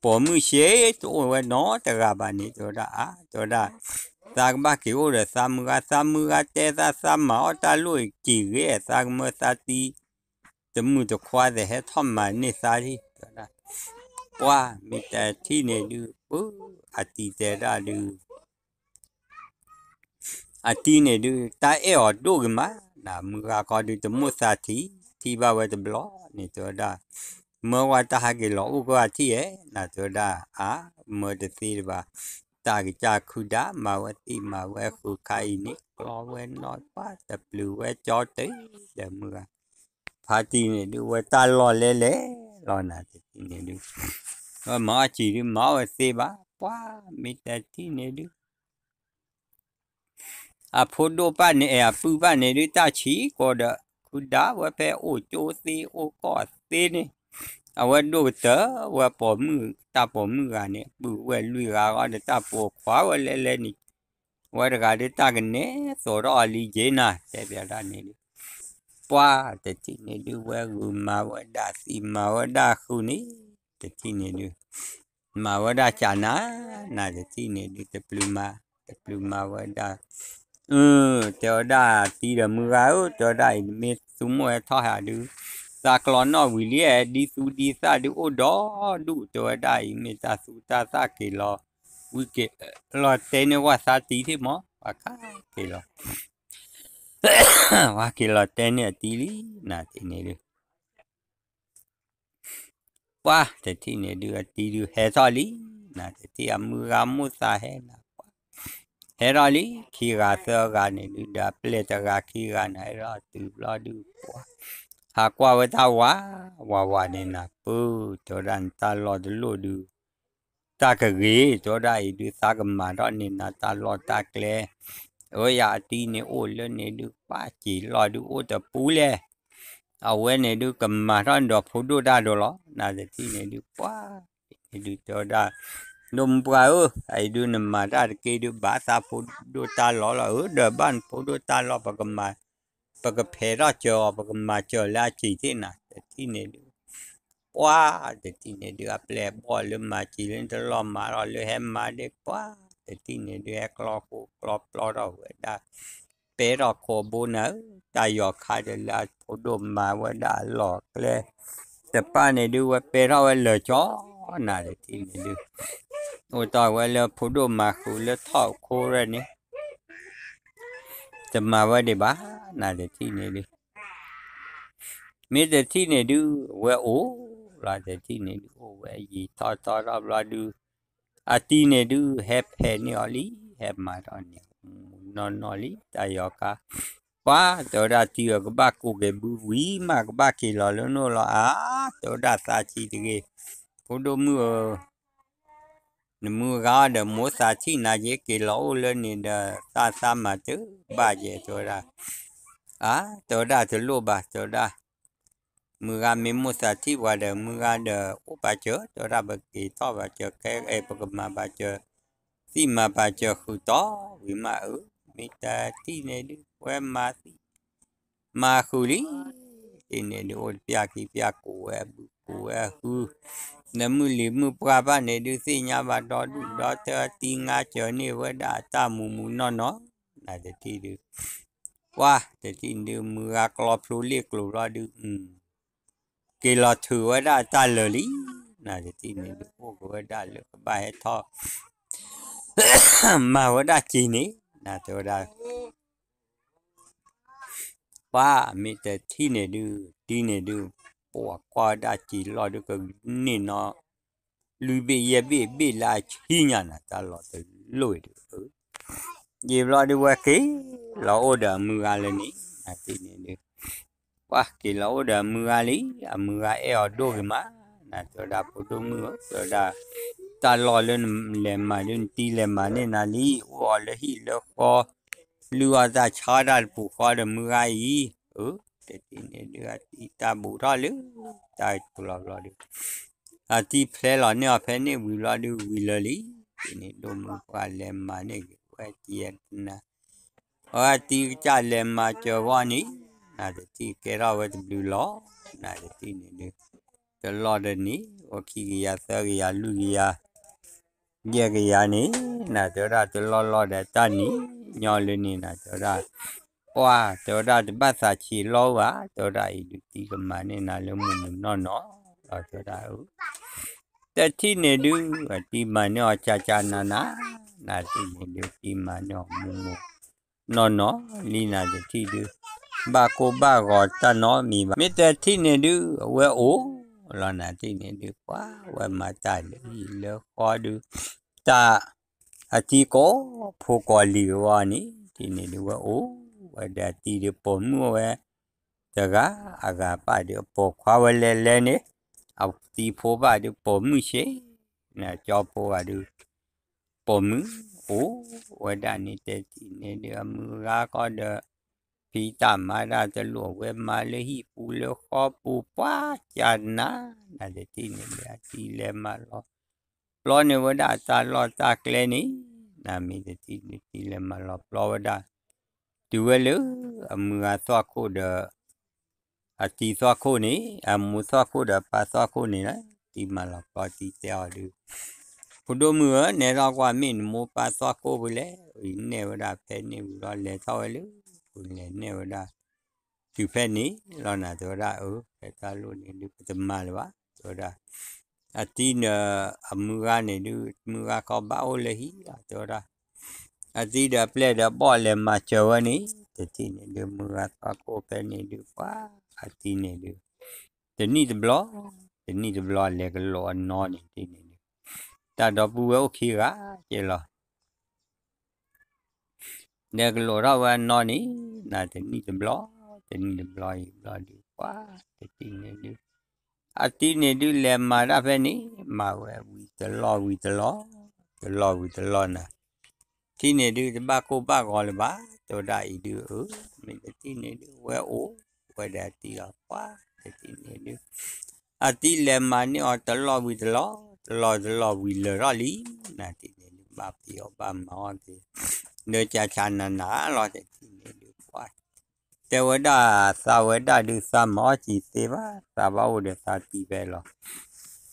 ပိာ်မုၣ်ရှဲ တအိၣ်ဝဲနီတဂၤဘၣ်န့ၣ် တဲဝဲဒၣ် အါ တဲဝဲဒၣ် သးကဘၣ်က့ၤအိၣ်ဒီးသးမုၢ်ဂၤ သးမုၢ်ဂၤတဲသး သးမၤအီၣ်တၢ်လိၣ်အံၤက့ၤဂ့ၤ သးကမၢသးတံၤ တမုၢ်တခွါသ့ၣ်ဟဲထီၣ်မၤန့ၢ်သးလံ တဲဝဲဒၣ် ပှၢ်မ့ၢ်တထံၣ်န့ၣ်ဒုး ပၢ် အတံၤတဲဒၣ်ဒုး အတံၤန့ၣ်ဒုး တၢ်အဲၣ်အီၤဒိၣ်ဂ့ၤမး နမုၢ်ဂၤခီဒုးတမိၣ်သးထံ ထံၣ်ဘၣ်ဝဲတဘျီန့ၣ် တဲဝဲဒၣ် မၢဝဲတၢ်ဟးက့ၤလီၤအိၣ်ကီၢ်အထံၣ်ဧဲ နတဲဝဲဒၣ် အါ မၢတသ့တဘၣ် တၢ်ကစၢ်ခုၣ်ဒါ မၤဝဲသ့ၣ်မၤဝဲဃုာ်ခါအံၤန့ၣ် ကျီဝဲနီၣ်ပှၢ်တပျုာ်ဝဲကၠီတ့ၢ်ဒီးမုၢ်ဂၤ ဖါတံၢ်န့ၣ်ဒုး ဝဲတၢ်လီၢ်လဲလဲၣ်လီၤနၤတထံၣ်န့ၣ်ဒုး, ဝဲမၤအီၣ်စံာ်ဒုး မၤအီၣ်ဝဲသ့ဘၣ် ပှၢ်မ့ၢ်တထံၣ်န့ၣ်ဒုး အဖိဒိၣ်ပၢ်န့ၣ် အဲၣ်အပုၢ်ပၢ်န့ၣ်ဒုး တၢ်ဆံးကိးဒီး ခုၣ်ဒါဝဲဖဲအိၣ်ကၠိသ့အိၣ်ကီၢ်သ့န့ၣ်, အဝဲဒိၣ်ကတၢၢ်ဝဲပိာ်မုၣ် တၢ်ပိာ်မုၣ်ဂၤန့ၣ် ပုၢ်ဝဲၢ်လွံၢ်ဂၤဂီၢ်ဒီးတၢ်ပိာ်ခွါဝဲလဲလဲန့ၣ်, ဝဲတဂၤဒုးတၢ်ကနဲသိးထီၣ်အီၤလံက့ၤနၤ တဲပၠးဒၣ်န့ၣ်ဒုး, ပှၢ်တထံၣ်န့ၣ်ဒုး ဝဲဂုာ်မၤဝဲဒၣ်သံမၤဝဲဒၣ်ဃုာ်န့ၣ်, တထံၣ်န့ၣ်ဒုး မၤဝဲဒၣ်ကၢ်နၤ, နၤတထံၣ်န့ၣ်ဒုး တပျုာ်မၤ, တပျုာ်မၤဝဲဒၣ်, အၢ တဲဝဲဒၣ်တံၤဒီးမုၢ်ဂၤဧၢ တဲဝဲဒၣ်အံၤ နမ့ၢ်သူမိၢ်ဟဲထီၣ်ဟးဒုး, သးကျီနီၣ်ဝံၤလံ ဒ်သူဒ်သၣ်ဒုးအိၣ်ဒီဒူၣ် တဲဝဲဒၣ်အံၤ မ့ၢ်တၢ်သူတၢ်သၣ်က့ၤလီၤ, ဝံၤက့ၤလီၤတဲန့ၢ်ဝဲသးတံၤထံၣ်မး ပှၤက့ၤလီၤ, ပှၤက့ၤလီၤတဲန့ၢ်အတံၤလံ နၤတထံၣ်န့ၣ်ဒုး ပှၢ်တထံၣ်န့ၣ်ဒုး အတံၤဒုးဟဲထီၣ်လံ, နၤတထံၣ်အမုၢ်ဂၤမိၢ်သးဟဲနၤပှၢ်, ဟဲထီၣ်လံ ခံဂၤသၢဂၤန့ၣ်ဒုး ဒီးအပျဲၢ်တဂၤခံဂၤန့ၣ် ဟဲထီၣ်တုၤဘျီဒုးပှၢ်, ဟးကွၢ်ဝဲတၢ်ဝး, ဝးဝးန့ၣ်နၤပၢၢ် တဲဝဲဒၣ်နတၢ်လီၢ်တလိၣ်ဒုး တၢ်ကဂ့ၤ တဲဝဲဒၣ်အံၤဒုး သးကမၤထီၣ်န့ၢ်နၤတၢ်လီၢ်တၢ်ကျဲ, အဝဲယၤအတံၤန့ၣ်အိၣ်လၢန့ၣ်ဒုး ပှၢ်စံာ်လီၢ်ဒုးအိၣ်တပူၤလဲၣ် အဝဲန့ၣ်ဒုးကမၤထီၣ်နဒီးဖိဒိၣ်တၢ်ဒိးလီၤ နၤတထံၣ်န့ၣ်ဒုး ပှၢ်န့ၣ်ဒုးတဲဝဲဒၣ်, ဒိၣ်မုၢ်ပှၢ်ဧၢ, အအံၤဒုးနမၤတၢ်တက့ၢ်ဒုး ဘၣ်သးဖိဒိၣ်တၢ်လီၢ်လီၤ, အၢ ဒီးဘၣ်နဖိဒိၣ်တၢ်လီၢ် ပကမၤ, ပကဖဲးထီၣ်စၢၤအီၤ ပကမၤစၢၤလၢအစံာ်သ့ၣ်နၤ တထံၣ်န့ၣ်ဒုး ပှၢ်တထံၣ်န့ၣ်ဒုး အပျဲၢ်ဘီၣ်လၢမၤစံာ်လၢတလီၢ်မၤထီၣ်လၢဟဲမၤဒ့ၣ်ပှၢ်တထံၣ်န့ၣ်ဒုး ဟဲကျီဃိကျီပျီထီၣ်ဝဲဒၣ်, ပဲထီၣ်ခိးဘိနၤဧၢ, တၢ်ယီၤခါဒီးလၢအဖိဒိၣ်မၤဝဲဒၣ်အလီၢ်အကျဲ, တပၢ်န့ၣ်ဒုးဝဲပဲထီၣ်ဝဲလၢာ်ကၠီ, နၤတထံၣ်န့ၣ်ဒုး, အိၣ်တီၢ်ဝဲလၢဖိဒိၣ်မၤဃုာ်လၢထီၣ်ခိရဲၣ်န့ၣ် တမၤဝဲဒံးဘၣ်, နၤတထံၣ်န့ၣ်ဒုး, မ့ၢ်တထံၣ်န့ၣ်ဒုး ဝဲအိၣ်လီၤ တထံၣ်န့ၣ်ဒုး အိၣ်ဝဲယံာ်ထီၣ်ထီထီၣ်ဘျီဒုး, အတံၤန့ၣ်ဒုး ဟဲဖဲးန့ၢ်အီၤလံ, ဟဲမၤထီၣ်န့ၢ်မူမူနီၢ်နီၢ်လံ တၢ်ယီၤခါ, ပှၢ်တဲဝဲဒၣ်တံၤဧၢ ကဘၣ်ကိးက့ၤဘုဝံၤမး ကဘၣ်က့ၤလီၤလၢနအိၣ်လီၤ အါ, တဲဝဲဒၣ်သးဆံးတဂ့ၤ, ဖိဒိၣ်မုၣ်ဧၢ နမုၢ်ဂၤဒီးမိၢ်သးထံၣ်နၤယ့ က့ၤလီၤအိၣ်လၢန့ၣ်ဒီး သးသးမၤတၢ်ဘၣ်ယဲ တဲဝဲဒၣ်, အါ တဲဝဲဒၣ်တလိၣ်ဘၣ် တဲဝဲဒၣ်, မုၢ်ဂၤမ့ၢ်မိၢ်သးထံၣ်ပှၤဒီး မုၢ်ဂၤဒီးအိၣ်ပာ်စၢၤ တဲဝဲဒၣ် ပက့ၤထီၣ်ပာ်စၢၤခဲ အဲ ပကမၤပာ်စၢၤ, သံၣ်မၤပာ်စၢၤဃုာ်တီၢ်ဝံၤမး အၢ မ့ၢ်တထံၣ်န့ၣ်ဒုး ဝဲမၤသံ မၤဃုာ်လံ, တထံၣ်န့ၣ်ဒုး အိၣ်တပျၢ်ခံပျၢ် ကိးဝဲဘုကိးဝဲဟု, နမုၢ်လံၤမုၢ်ပှၢ်ဘၣ်န့ၣ်ဒုး သ့ၣ်ညါဘၣ်ဒီဒူၣ်ဒီထၢ တံၤငါစၢၤန့ၢ်ဝဲဒၣ်အတၢ်မူးမူးနီၢ်နီၢ်, နၤတထံၣ်ဒုး, ပှၢ်တထံၣ်န့ၣ်ဒုး မုၢ်ဂၤကျီဖျိလ့ၣ်ကျိၤဘျီဒုး က့ၤလီၤထုးဝဲဒၣ်အတၢ်လၢာ်လံ, နၤတထံၣ်န့ၣ်ဒုး အိၣ်က့ၤဝဲဒၣ်လၢကဘၣ်ဟဲထီၣ် မၤဝဲဒၣ်စံာ်န့ၣ် နၤတဲဝဲဒၣ် ပှၤမ့ၢ်တထံၣ်န့ၣ်ဒုး တံၤန့ၣ်ဒုး ပှၤကွၢ်ဝဲဒၣ်စံာ်လီၢ်ဒုးကန့ၢ်နီၢ် လွံၢ်ဘ့ၣ်ယဲၢ်ဘ့ၣ်ဘ့ၣ်လၢအဆံညါနၤ တၢ်လီၢ်တလိၣ်ဒုး, ယံာ်ဘျီဒုးဝဲက့ၤလီၤအိၣ်ဒီးအမုၢ်ဂၤလၢန့ၣ် နၤတထံၣ်န့ၣ်ဒုး ပှၤက့ၤလီၤအိၣ်ဒီးအမုၢ်ဂၤလံ အမုၢ်ဂၤအဲၣ်အီၤဒိၣ်ဂ့ၤမး နၤတဲဝဲဒၣ်ဖိဒိၣ်မုၣ်ဧၢ တဲဝဲဒၣ် တၢ်လီၢ်လၢနလဲၤမၤဒုး နတံၤလဲၤမၤန့ၢ်နၤလံ အိၣ်အီၤလၢဟံၣ်လၢဃီ လုၢ်အီၣ်တၢ်ဆါတၢ်တပူၤဃီဒီးမုၢ်ဂၤအံၤ, အၢ တထံၣ်န့ၣ်ဒုး အတံၤတၢ်ဘူးထီၣ်လၢ တၢ်ပူၤလီၤဘျီဒုး အတံၤဖျဲလီၤန့ၢ်အီၤဖဲန့ၣ်ဝံၤဘျီဒုး ဝံၤလၢာ်လံ, တထံၣ်န့ၣ်ဒုး မုၢ်ပှၢ်လဲၤမၤန့ၢ်က့ၤဝဲကယဲၢ်တနၤ, အဝဲတံၤကစၢ်လဲၤမၤစၢၤဂီၢ်န့ၣ်, နၤတထံၣ်ကဲထီၣ်ဝဲတဘျုးလီၤ, နၤတထံၣ်န့ၣ်ဒုး တလီၢ်တန့ၣ် အိၣ်ခံကယၤသၢကယၤလွံၢ်ကယၤ ယဲၢ်ကယၤန့ၣ် နၤတဲဝဲဒၣ်တလီၢ်လီၢ်ဒီးတၢ်နံၤညီလၢန့ၣ် နၤတဲဝဲဒၣ်, ပှၤတဲဝဲဒၣ်တဘၣ်သးဆံးလီၢ်ဘၣ် တဲဝဲဒၣ်အံၤဒုး တံၤကမၤန့ၢ်နၤလၢမုၢ်မုၢ်နီၢ်နီၢ် လီၤတဲဝဲဒၣ် တထံၣ်န့ၣ်ဒုး အတံၤမၤန့ၢ်အီၤကၢ်ကၢ်နးနး, နၤတထံၣ်န့ၣ်ဒုး တံၤမၤန့ၢ်အီၤမုၢ်မုၢ်နီၢ်နီၢ်လံ နၤတထံၣ်ဒုး ဘၣ်ကိၢ်ဘၣ်ဂီၤတၢ်နီတမံၤဘၣ်. မ့ၢ်တထံၣ်န့ၣ်ဒုး အဝဲအိၣ်လီၤ နၤတထံၣ်န့ၣ်ဒုး ပှၤဝဲမၤတၢ်လၢဟံၣ်လၢဃီဒုး တၢ် အတံၤကိးဖိကိးလံၤကဝီၤန့ၣ် တထံၣ်န့ၣ်ဒုးဝဲအိၣ်ဝဲဒီးအတံၤဒုးပိာ်မုၣ်အိၣ်ဝဲ တဂၤအဂၤပၢ်ဒုးအပိာ်ခွါဝဲလဲၤလဲၤန့ၣ် အတံၤဖိဘၣ်ဒုးပိာ်မုၣ်ဆ့ နကၠီဖိဂၤဒုး ပိာ်မုၣ်အိၣ်ဝဲဒၣ်န့ၣ် တထံၣ်န့ၣ်ဒုးအမုၢ်ဂၤဃီဒီး ဖံးတၢ်မၤတၢ်တလိၣ်ဝဲမၤလၢဟံၣ်ပူၤလၢဃီပူၤ ပှၤကနၤ နတထံၣ်န့ၣ်ဒုး အတံၤလဲၤမၤလီၤ ပျီန့ၢ်ဝဲဒၣ်တၢ်လီၢ်တၢ်ကျဲန့ၣ် နမ့ၢ်တထံၣ်န့ၣ် တံၤလဲၤမၤလီၤပျီဝဲဒၣ် တုၤဝဲလၢ အမုၢ်ဂၤသွၣ်ခိၣ်ဒီး အတံၤသွၣ်ခိၣ်န့ၣ် အမိၢ်သွၣ်ခိၣ်ဒီးပၢ်သွၣ်ခိၣ်န့ၣ်လီၤ တံၤမၤလီၤပျီတံၤတဲအီၤဒုး ဖိဒိၣ်မုၣ်ဧၢ နဲထီၣ်ကွၢ်မ့ၢ်နမိၢ်ပၢ်သွၣ်ခိၣ်ဖဲလဲၣ် အံၤနဲၣ်ဝဲဒၣ်ဖဲန့ၣ်ဝံၤလီၤ လဲၤထီၣ်ဝဲလၢ ပူၤလဲၤနဲၣ်ဝဲဒၣ် တုၤဖဲန့ၣ်လီၤနၤ တဲဝဲဒၣ်အၢ ဖဲတၢ်လိၣ်န့ၣ်ဒုး ပတမၤလၢၤဘၣ် တဲဝဲဒၣ် အတံၤန့ၣ် အမုၢ်ဂၤန့ၣ်ဒုး မုၢ်ဂၤခီဘၣ်အိၣ်လၢဟံၣ်လီၤ တဲဝဲဒၣ် အတံၤဒီးအပျဲၢ်ဒီးဘီၣ်လဲၤမၤစၢၤဝဲန့ၣ် တထံၣ်န့ၣ်ဒုး မုၢ်ဂၤသွၣ်ခိၣ်ဖဲန့ၣ်ဒုး ပှၤ အတံၤန့ၣ်ဒုး တနံၣ်တဘျီ တနံၣ်တဘျီလဲၤကလိာ်အနီၢ်န့ၣ် တထံၣ်န့ၣ်ဒုး တၢ်ဒီပုၢ်ဝဲၢ်အိၣ်ခံဂၤကဲလီၤ လဲၤကလိာ်ထီၣ်ဝဲအနီၢ်န့ၣ် နတနံၣ်တဘျီ တနံၣ်တဘျီအံၤဘျီဒုး ပှၤ တထံၣ်န့ၣ်ဒုး အတံၤန့ၣ်ဒုးလဲၤမၤတၢ်ဖဲန့ၣ် မၤဝဲဝံၤတလီၢ်ဝံၤတလီၢ် တလီၢ်ဝံၤတလီၢ်နၤ ထံၣ်န့ၣ်ဒုး တဘၣ်ကိၢ်ဘၣ်ဂီၤလၢၤဘၣ် တဲဝဲဒၣ်အံၤဒုး အၢ မ့ၢ်တထံၣ်န့ၣ်ဒုး ဝဲအိၣ်ဝဲဒီးအတံၤလီၤ ပှၤ တထံၣ်န့ၣ်ဒုး အတံၤလဲၤမၤန့ၢ်အီၤတလီၢ်ဝံၤတလီၢ် တလီၢ်တလီၢ်ဝံၤလၢာ်ထီၣ်လံ နတထံၣ်န့ၣ်ဒုး ဘၣ်ဖံးအီၤဘၣ်မၤအီၤက့ၤ ဒီးကၢ်ဆၣ်နးနးလီၤ တထံၣ်န့ၣ်ဒုး ပှၤ တဲဝဲဒၣ် သးဝဲဒၣ်ဒုး သးမၤအီၣ်က့ၤသ့ဘၣ် သးဘၣ်အိၣ်ဒီးသးတံၤဖဲလီၤ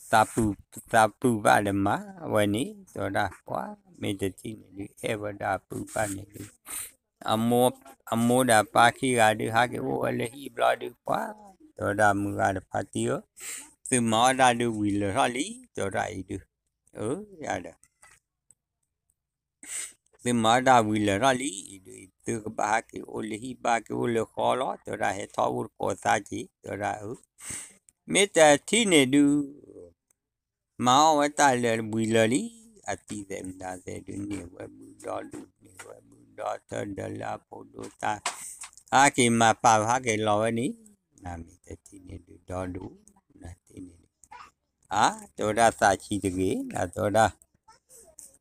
သးပုၢ်ဘၣ်ဒီးမၤဝဲန့ၣ် တဲဝဲဒၣ် ပှၤ မ့ၢ်တထံၣ်န့ၣ်ဒုး အဲၣ်ဝဲဒၣ်အပုၢ်ဘၣ်န့ၣ်ဒုး အမိၢ်ဒီးအပၢ်ခံဂၤဒုး ဟးက့ၤအိၣ်ဝဲလၢဟံၣ်ဘျီဒုး ပှၤ တဲဝဲဒၣ်မုၢ်ဂၤဒီးဖါတံၤဧၢ သုမၤအီၣ်တၢ်ဒုးဝံၤလၢာ်ထီၣ်လံ တဲဝဲဒၣ်အံၤဒုး အၢ ယၤဒီး သုမၤအီၣ်တၢ်ဝံၤလၢာ်ထီၣ်လံ အံၤဒုး သုကဘၣ်ဟးက့ၤအိၣ်လၢဟံၣ်ဘၣ်က့ၤအိၣ်လၢဃီလီၤ တဲဝဲဒၣ် ဟဲထီၣ်အိၣ်တကိးသးက့ၤ တဲဝဲဒၣ်အၢ မ့ၢ်တထံၣ်န့ၣ်ဒုး မၤအီၣ်ဝဲတၢ်လၢာ်ဝံၤလၢာ်လံ အတံၤသဲးမတၤသဲးဒုးန့ၢ်ဝဲဘုဒီဒူၣ် န့ၢ်ဝဲဘုဒီထၢဒီးလၢအဖိဒိၣ်တၢ် ဟးက့ၤမၤပာ်ဟးက့ၤလီၤဝဲန့ၣ် နမ့ၢ်တထံၣ်န့ၣ်ဒုးဒီဒူၣ် နထံၣ်န့ၣ်ဒုး အါ တဲဝဲဒၣ်သးဆံးတဂ့ၤ နတဲဝဲဒၣ်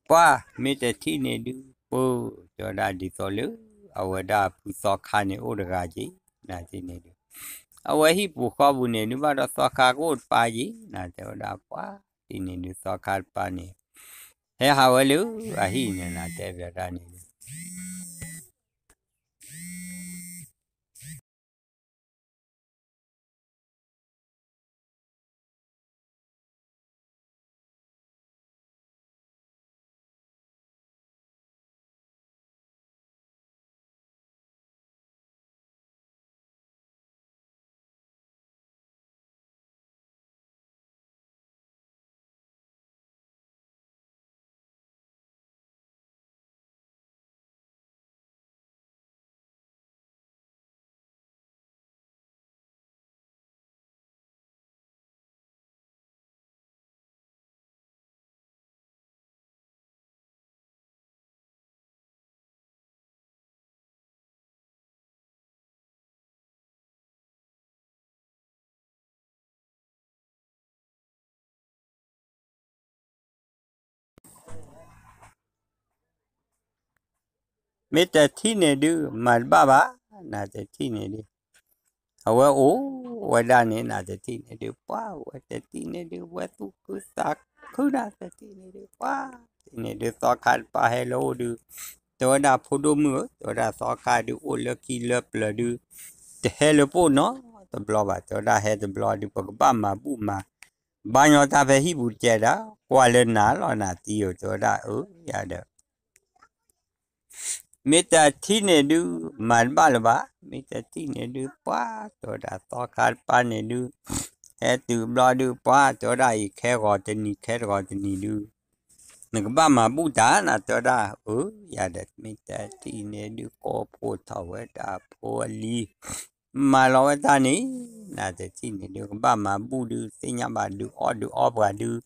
ပှၤ မ့ၢ်တထံၣ်န့ၣ်ဒုး ပၢ တဲဝဲဒၣ်ဒ်သိးလၢ အဝဲဒၣ်ဖုသီခါန့ၣ်အိၣ်တဂၤက့ၤ နထံၣ်န့ၣ်ဒုး အဝဲဟံၣ်ပူၤဃီပူၤန့ၣ်ဒုး ဘၣ်ဒီးသီခါကအိၣ်တပၤက့ၤ နတဲဝဲဒၣ် ပှၤ ထံၣ်န့ၣ်ဒုးသီခါတပၤန့ၣ် ဟဲဟးဝဲလၢအဟံၣ်န့ၣ် နတဲဝဲဒၣ်န့ၣ်ဒုး မ့ၢ်တထံၣ်န့ၣ်ဒုး မၤတဘၣ်ဘၣ် နတထံၣ်န့ၣ်ဒုး အဝဲအိၣ်ဝဲဒၣ်န့ၣ် နတထံၣ်န့ၣ်ဒုး ပှၤဝဲတထံၣ်န့ၣ်ဒုး ဝဲသူၣ်ခုသးခုနၤ တထံၣ်န့ၣ်ဒုး ပှၤ တထံၣ်န့ၣ်ဒုး သီခါတပၤဟဲလၢအိၣ်ဒုး တဲဝဲဒၣ်ဖိဒိၣ်မုၣ်ဧၢ တဲဝဲဒၣ်သီခါဒုးအိၣ်လၢခံလၢပျၢၤဒုး တဟဲလၢပအိၣ်နီတဘျီဘၣ် တဲဝဲဒၣ်ဟဲတဘျီဒုး ပကဘၣ်မၤဘူၣ်မၤ ဘါညီတၢ်ဖဲဟံၣ်ပူၤတကဲဒၣ် ကွၢ်လၢနၤလီၤနၤတံၤဧၢ တဲဝဲဒၣ်အၢ ယၤဒီး မ့ၢ်တထံၣ်န့ၣ်ဒုး မၤတဘၣ်လၢၤဘၣ် မ့ၢ်တထံၣ်န့ၣ်ဒုး ပှၤ တဲဝဲဒၣ်သီခါတပၤန့ၣ်ဒုး ဟဲတုၤဘျီဒုး ပှၤ တဲဝဲဒၣ်အံၤ ခဲဂီၤတနံၤ ခဲတဂီၤတနံၤဒုး နကဘၣ်မၤဘူၣ်တၢ်နၤ တဲဝဲဒၣ် အၢ ယၤဒီး မ့ၢ်တထံၣ်န့ၣ်ဒုး ကိးဖှိၣ်ထီၣ်ဝဲဒၣ်ဖိအလံၤ မၤလီၤဝဲတၢ်န့ၣ် နတထံၣ်န့ၣ်ဒုး ကဘၣ်မၤဘူၣ်ဒုး သ့ၣ်ညါဘၣ်ဒုးအီၣ်ဒုးအီပှၤဒုး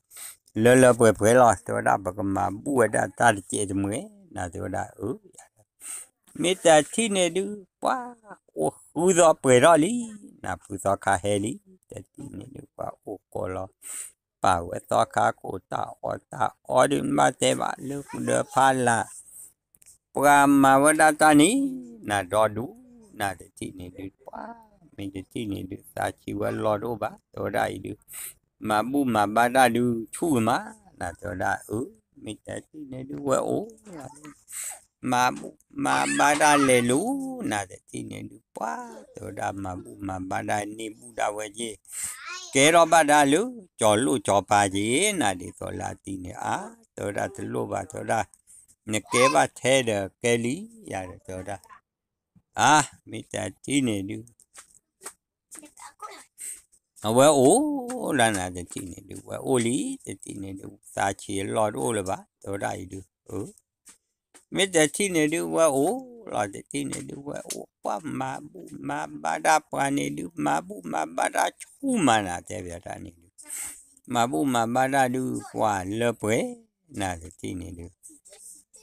လၢလၢပှဲၤပှဲၤလီၤ တဲဝဲဒၣ် ပကမၤဘူၣ်ဝဲဒၣ်တၢ်တစဲးတမှဲၤ နၤ တဲဝဲဒၣ် အၢ မ့ၢ်တထံၣ်န့ၣ်ဒုး ပှၤအိၣ်ဃုသီပှဲၤထီၣ်လံ နၤ ဖုသီခါဟဲလံ တထံၣ်န့ၣ်ဒုး ပှၤအိၣ်ကိးလီၤ ပာ်ဝဲသီခါကိးတၢ်အီၣ်တၢ်အီဒုး ဘၣ်တဲဘၣ်လၢဃုာ်ဒီးဖးလၢ် ပှၤမၤဝဲဒၣ်တၢ်န့ၣ် နၤဒီဒူၣ် နၤတထံၣ်န့ၣ်ဒုး ပှၤ မ့ၢ်တထံၣ်န့ၣ်ဒုး သးဆံးဝဲလီၤတအိၣ်ဘၣ် တဲဝဲဒၣ်အံၤဒုး မၤဘူၣ်မၤဘါတၢ်ဒုး ဆူၣ်ကမး နၤ တဲဝဲဒၣ် အၢ မ့ၢ်တထံၣ်န့ၣ်ဒုး ဝဲအိၣ်လီၤ မၤဘူၣ်မၤဘါတၢ်လဲၤလိၤ နၤတထံၣ်န့ၣ်ဒုး ပှၤ တဲဝဲဒၣ် မၤဘူၣ်မၤဘါတၢ်န့ၢ်ဘူၣ်ဒၣ်ဝဲက့ၤ ကဲထီၣ်ဘၣ်ဒၣ်လၢ ကၠီၤလိၣ်ကၠီၤပၤက့ၤ နၤ ဒ်သိးလၢအသံန့ၣ် အါ တဲဝဲဒၣ် တလိၣ်ဘၣ် တဲဝဲဒၣ် နကဲဘၣ်ထဲဒီးကဲလံ ယၤဒီး တဲဝဲဒၣ် အါ မ့ၢ်တထံၣ်န့ၣ်ဒုး အဝဲအိၣ်လီၤ နၤတထံၣ်န့ၣ်ဒုး ဝဲအိၣ်လံ တထံၣ်န့ၣ်ဒုး သးဆံးအလီၢ်တအိၣ်လၢၤဘၣ် တဲဝဲဒၣ်အံၤဒုး အၢ မ့ၢ်တထံၣ်န့ၣ်ဒုး ဝဲအိၣ်လီၤ တထံၣ်န့ၣ်ဒုး ဝဲအိၣ် ပှၤမၤဘူၣ်မၤဘါတၢ်ပှၤန့ၣ်ဒုး မၤဘူၣ်မၤဘါတၢ်ဆူၣ်မး နၤ တဲဘၣ်တၢ်န့ၣ်ဒုး မၤဘူၣ်မၤဘါတၢ်ဒုး ပှၤလၢပှဲၤ နၤတထံၣ်န့ၣ်ဒုး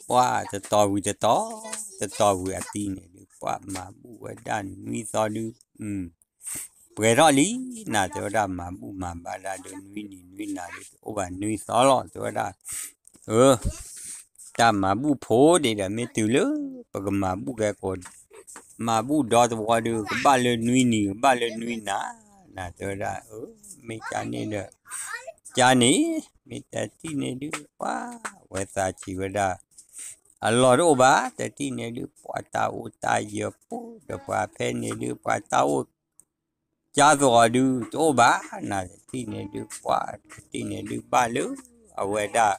ပှၤတတီၤဝံၤတတီၤ တတီၤဝံၤအသံန့ၣ်ဒုး ပှၤမၤဘူၣ်ဝဲဒၣ်နွံသီဒုး ပှဲၤထီၣ်လံ နၤ တဲဝဲဒၣ် မၤဘူၣ်မၤဘါတၢ်ဒုး နွံနံၤနွံနၤဒုး တအိၣ်ဘၣ်နွံသီလီၤ တဲဝဲဒၣ် အၢ တၢ်မၤဘူၣ်ဖိဒံးဒီး မ့ၢ်တုၤလၢ ပကမၤဘူၣ်ကဲကိး မၤဘူၣ်ဒီသဝီဒုး ကဘၣ်လၢနွံနံၤ ကဘၣ်လၢနွံနၤ နၤ တဲဝဲဒၣ် အၢ မ့ၢ်ကန့ၣ်ဒီး ကန့ၣ် မ့ၢ်တထံၣ်န့ၣ်ဒုး ပှၤ ဝဲသးဆံးဝဲဒၣ် အလီၢ်တအိၣ်ဘၣ် တထံၣ်န့ၣ်ဒုး ပှၤတၢ်အိၣ်တၢ်ယၢၤပူၤဒီး ပှၤဖဲန့ၣ်ဒုး ပှၤတၢ်အိၣ် ကၢ်သီးဒုး တအိၣ်ဘၣ် နၤတထံၣ်န့ၣ်ဒုး ပှၤတထံၣ်န့ၣ်ဒုး ဘၣ်လၢ အဝဲဒၣ်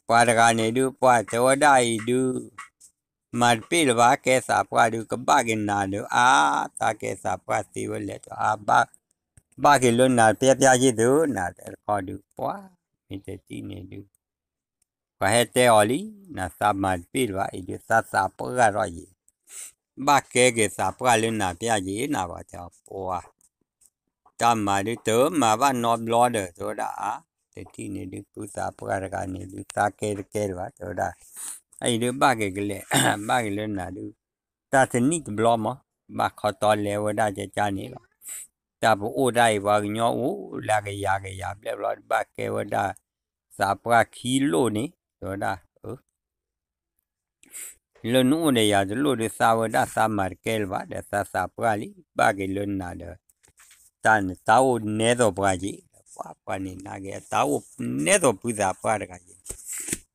ပှၤတဂၤန့ၣ်ဒုး ပှၤတဲဝဲဒၣ်အံၤဒုး မၤတပ့ၢ်လၢၤဘၣ် ကဲသးပှၢ်ဒုး ကဘၣ်က့ၤနၤဒီး အါ သးကဲသးပှၢ်သ့ဝဲလဲၣ်ဒီး အါ ဘၣ်က့ၤလၢနၤပျၢ်ပျၢ်က့ၤသု နၤတဲတခီဒုး ပှၤ မ့ၢ်တထံၣ်န့ၣ်ဒုး ပှၤဟဲတဲအီၤလံ နၤသးမၤတပ့ၢ်လၢၤဘၣ် အံၤဒုးသးသးပှၢ်ထီၣ်ယံၤ ဘၣ်ကဲက့ၤသးပှၢ်လၢနၤပျၢ်ယံၤ နၤပှၤတဲအီၤ ပှၤ တၢ်မၤဒုးတမၤဘၣ်နီတဘျီဒီး တဲဝဲဒၣ်အါ တထံၣ်န့ၣ်ဒုး ဖုသးပှၢ်တဂၤန့ၣ်ဒုး သးကဲတကဲလၢၤဘၣ် တဲဝဲဒၣ် အအံၤဒုးဘၣ်က့ၤကလဲာ် ဘၣ်က့ၤလၢနၤဒုး တၢ်တနံၣ်တဘျီမး ဘၣ်ခီတီလဲၤဝဲဒၣ်ကကန့ၣ်လီၤ တၢ်ပအိၣ်ဒၣ်အံၤ ပှၤကညီအိၣ်လၢကယၤကယၤဘျဲၣ်ဘျီ ဘၣ်ကဲဝဲဒၣ် သးပှၢ်ခံလိၣ်န့ၣ် တဲဝဲဒၣ် လၢနအိၣ်ဒီးယၤတလိၣ်ဒုး သးဝဲဒၣ်သးမၤတကဲလၢၤဘၣ်ဒီး သးသးပှၢ်လံ ဘၣ်က့ၤလၢနၤဒီး တၢ်နတၢ်အိၣ်နဲသိးပှၤက့ၤ ပှၤပှၤန့ၣ်နာ်က့ၤ အတၢ်အိၣ်နဲသိးဖုသးပှၢ်တဂၤက့ၤ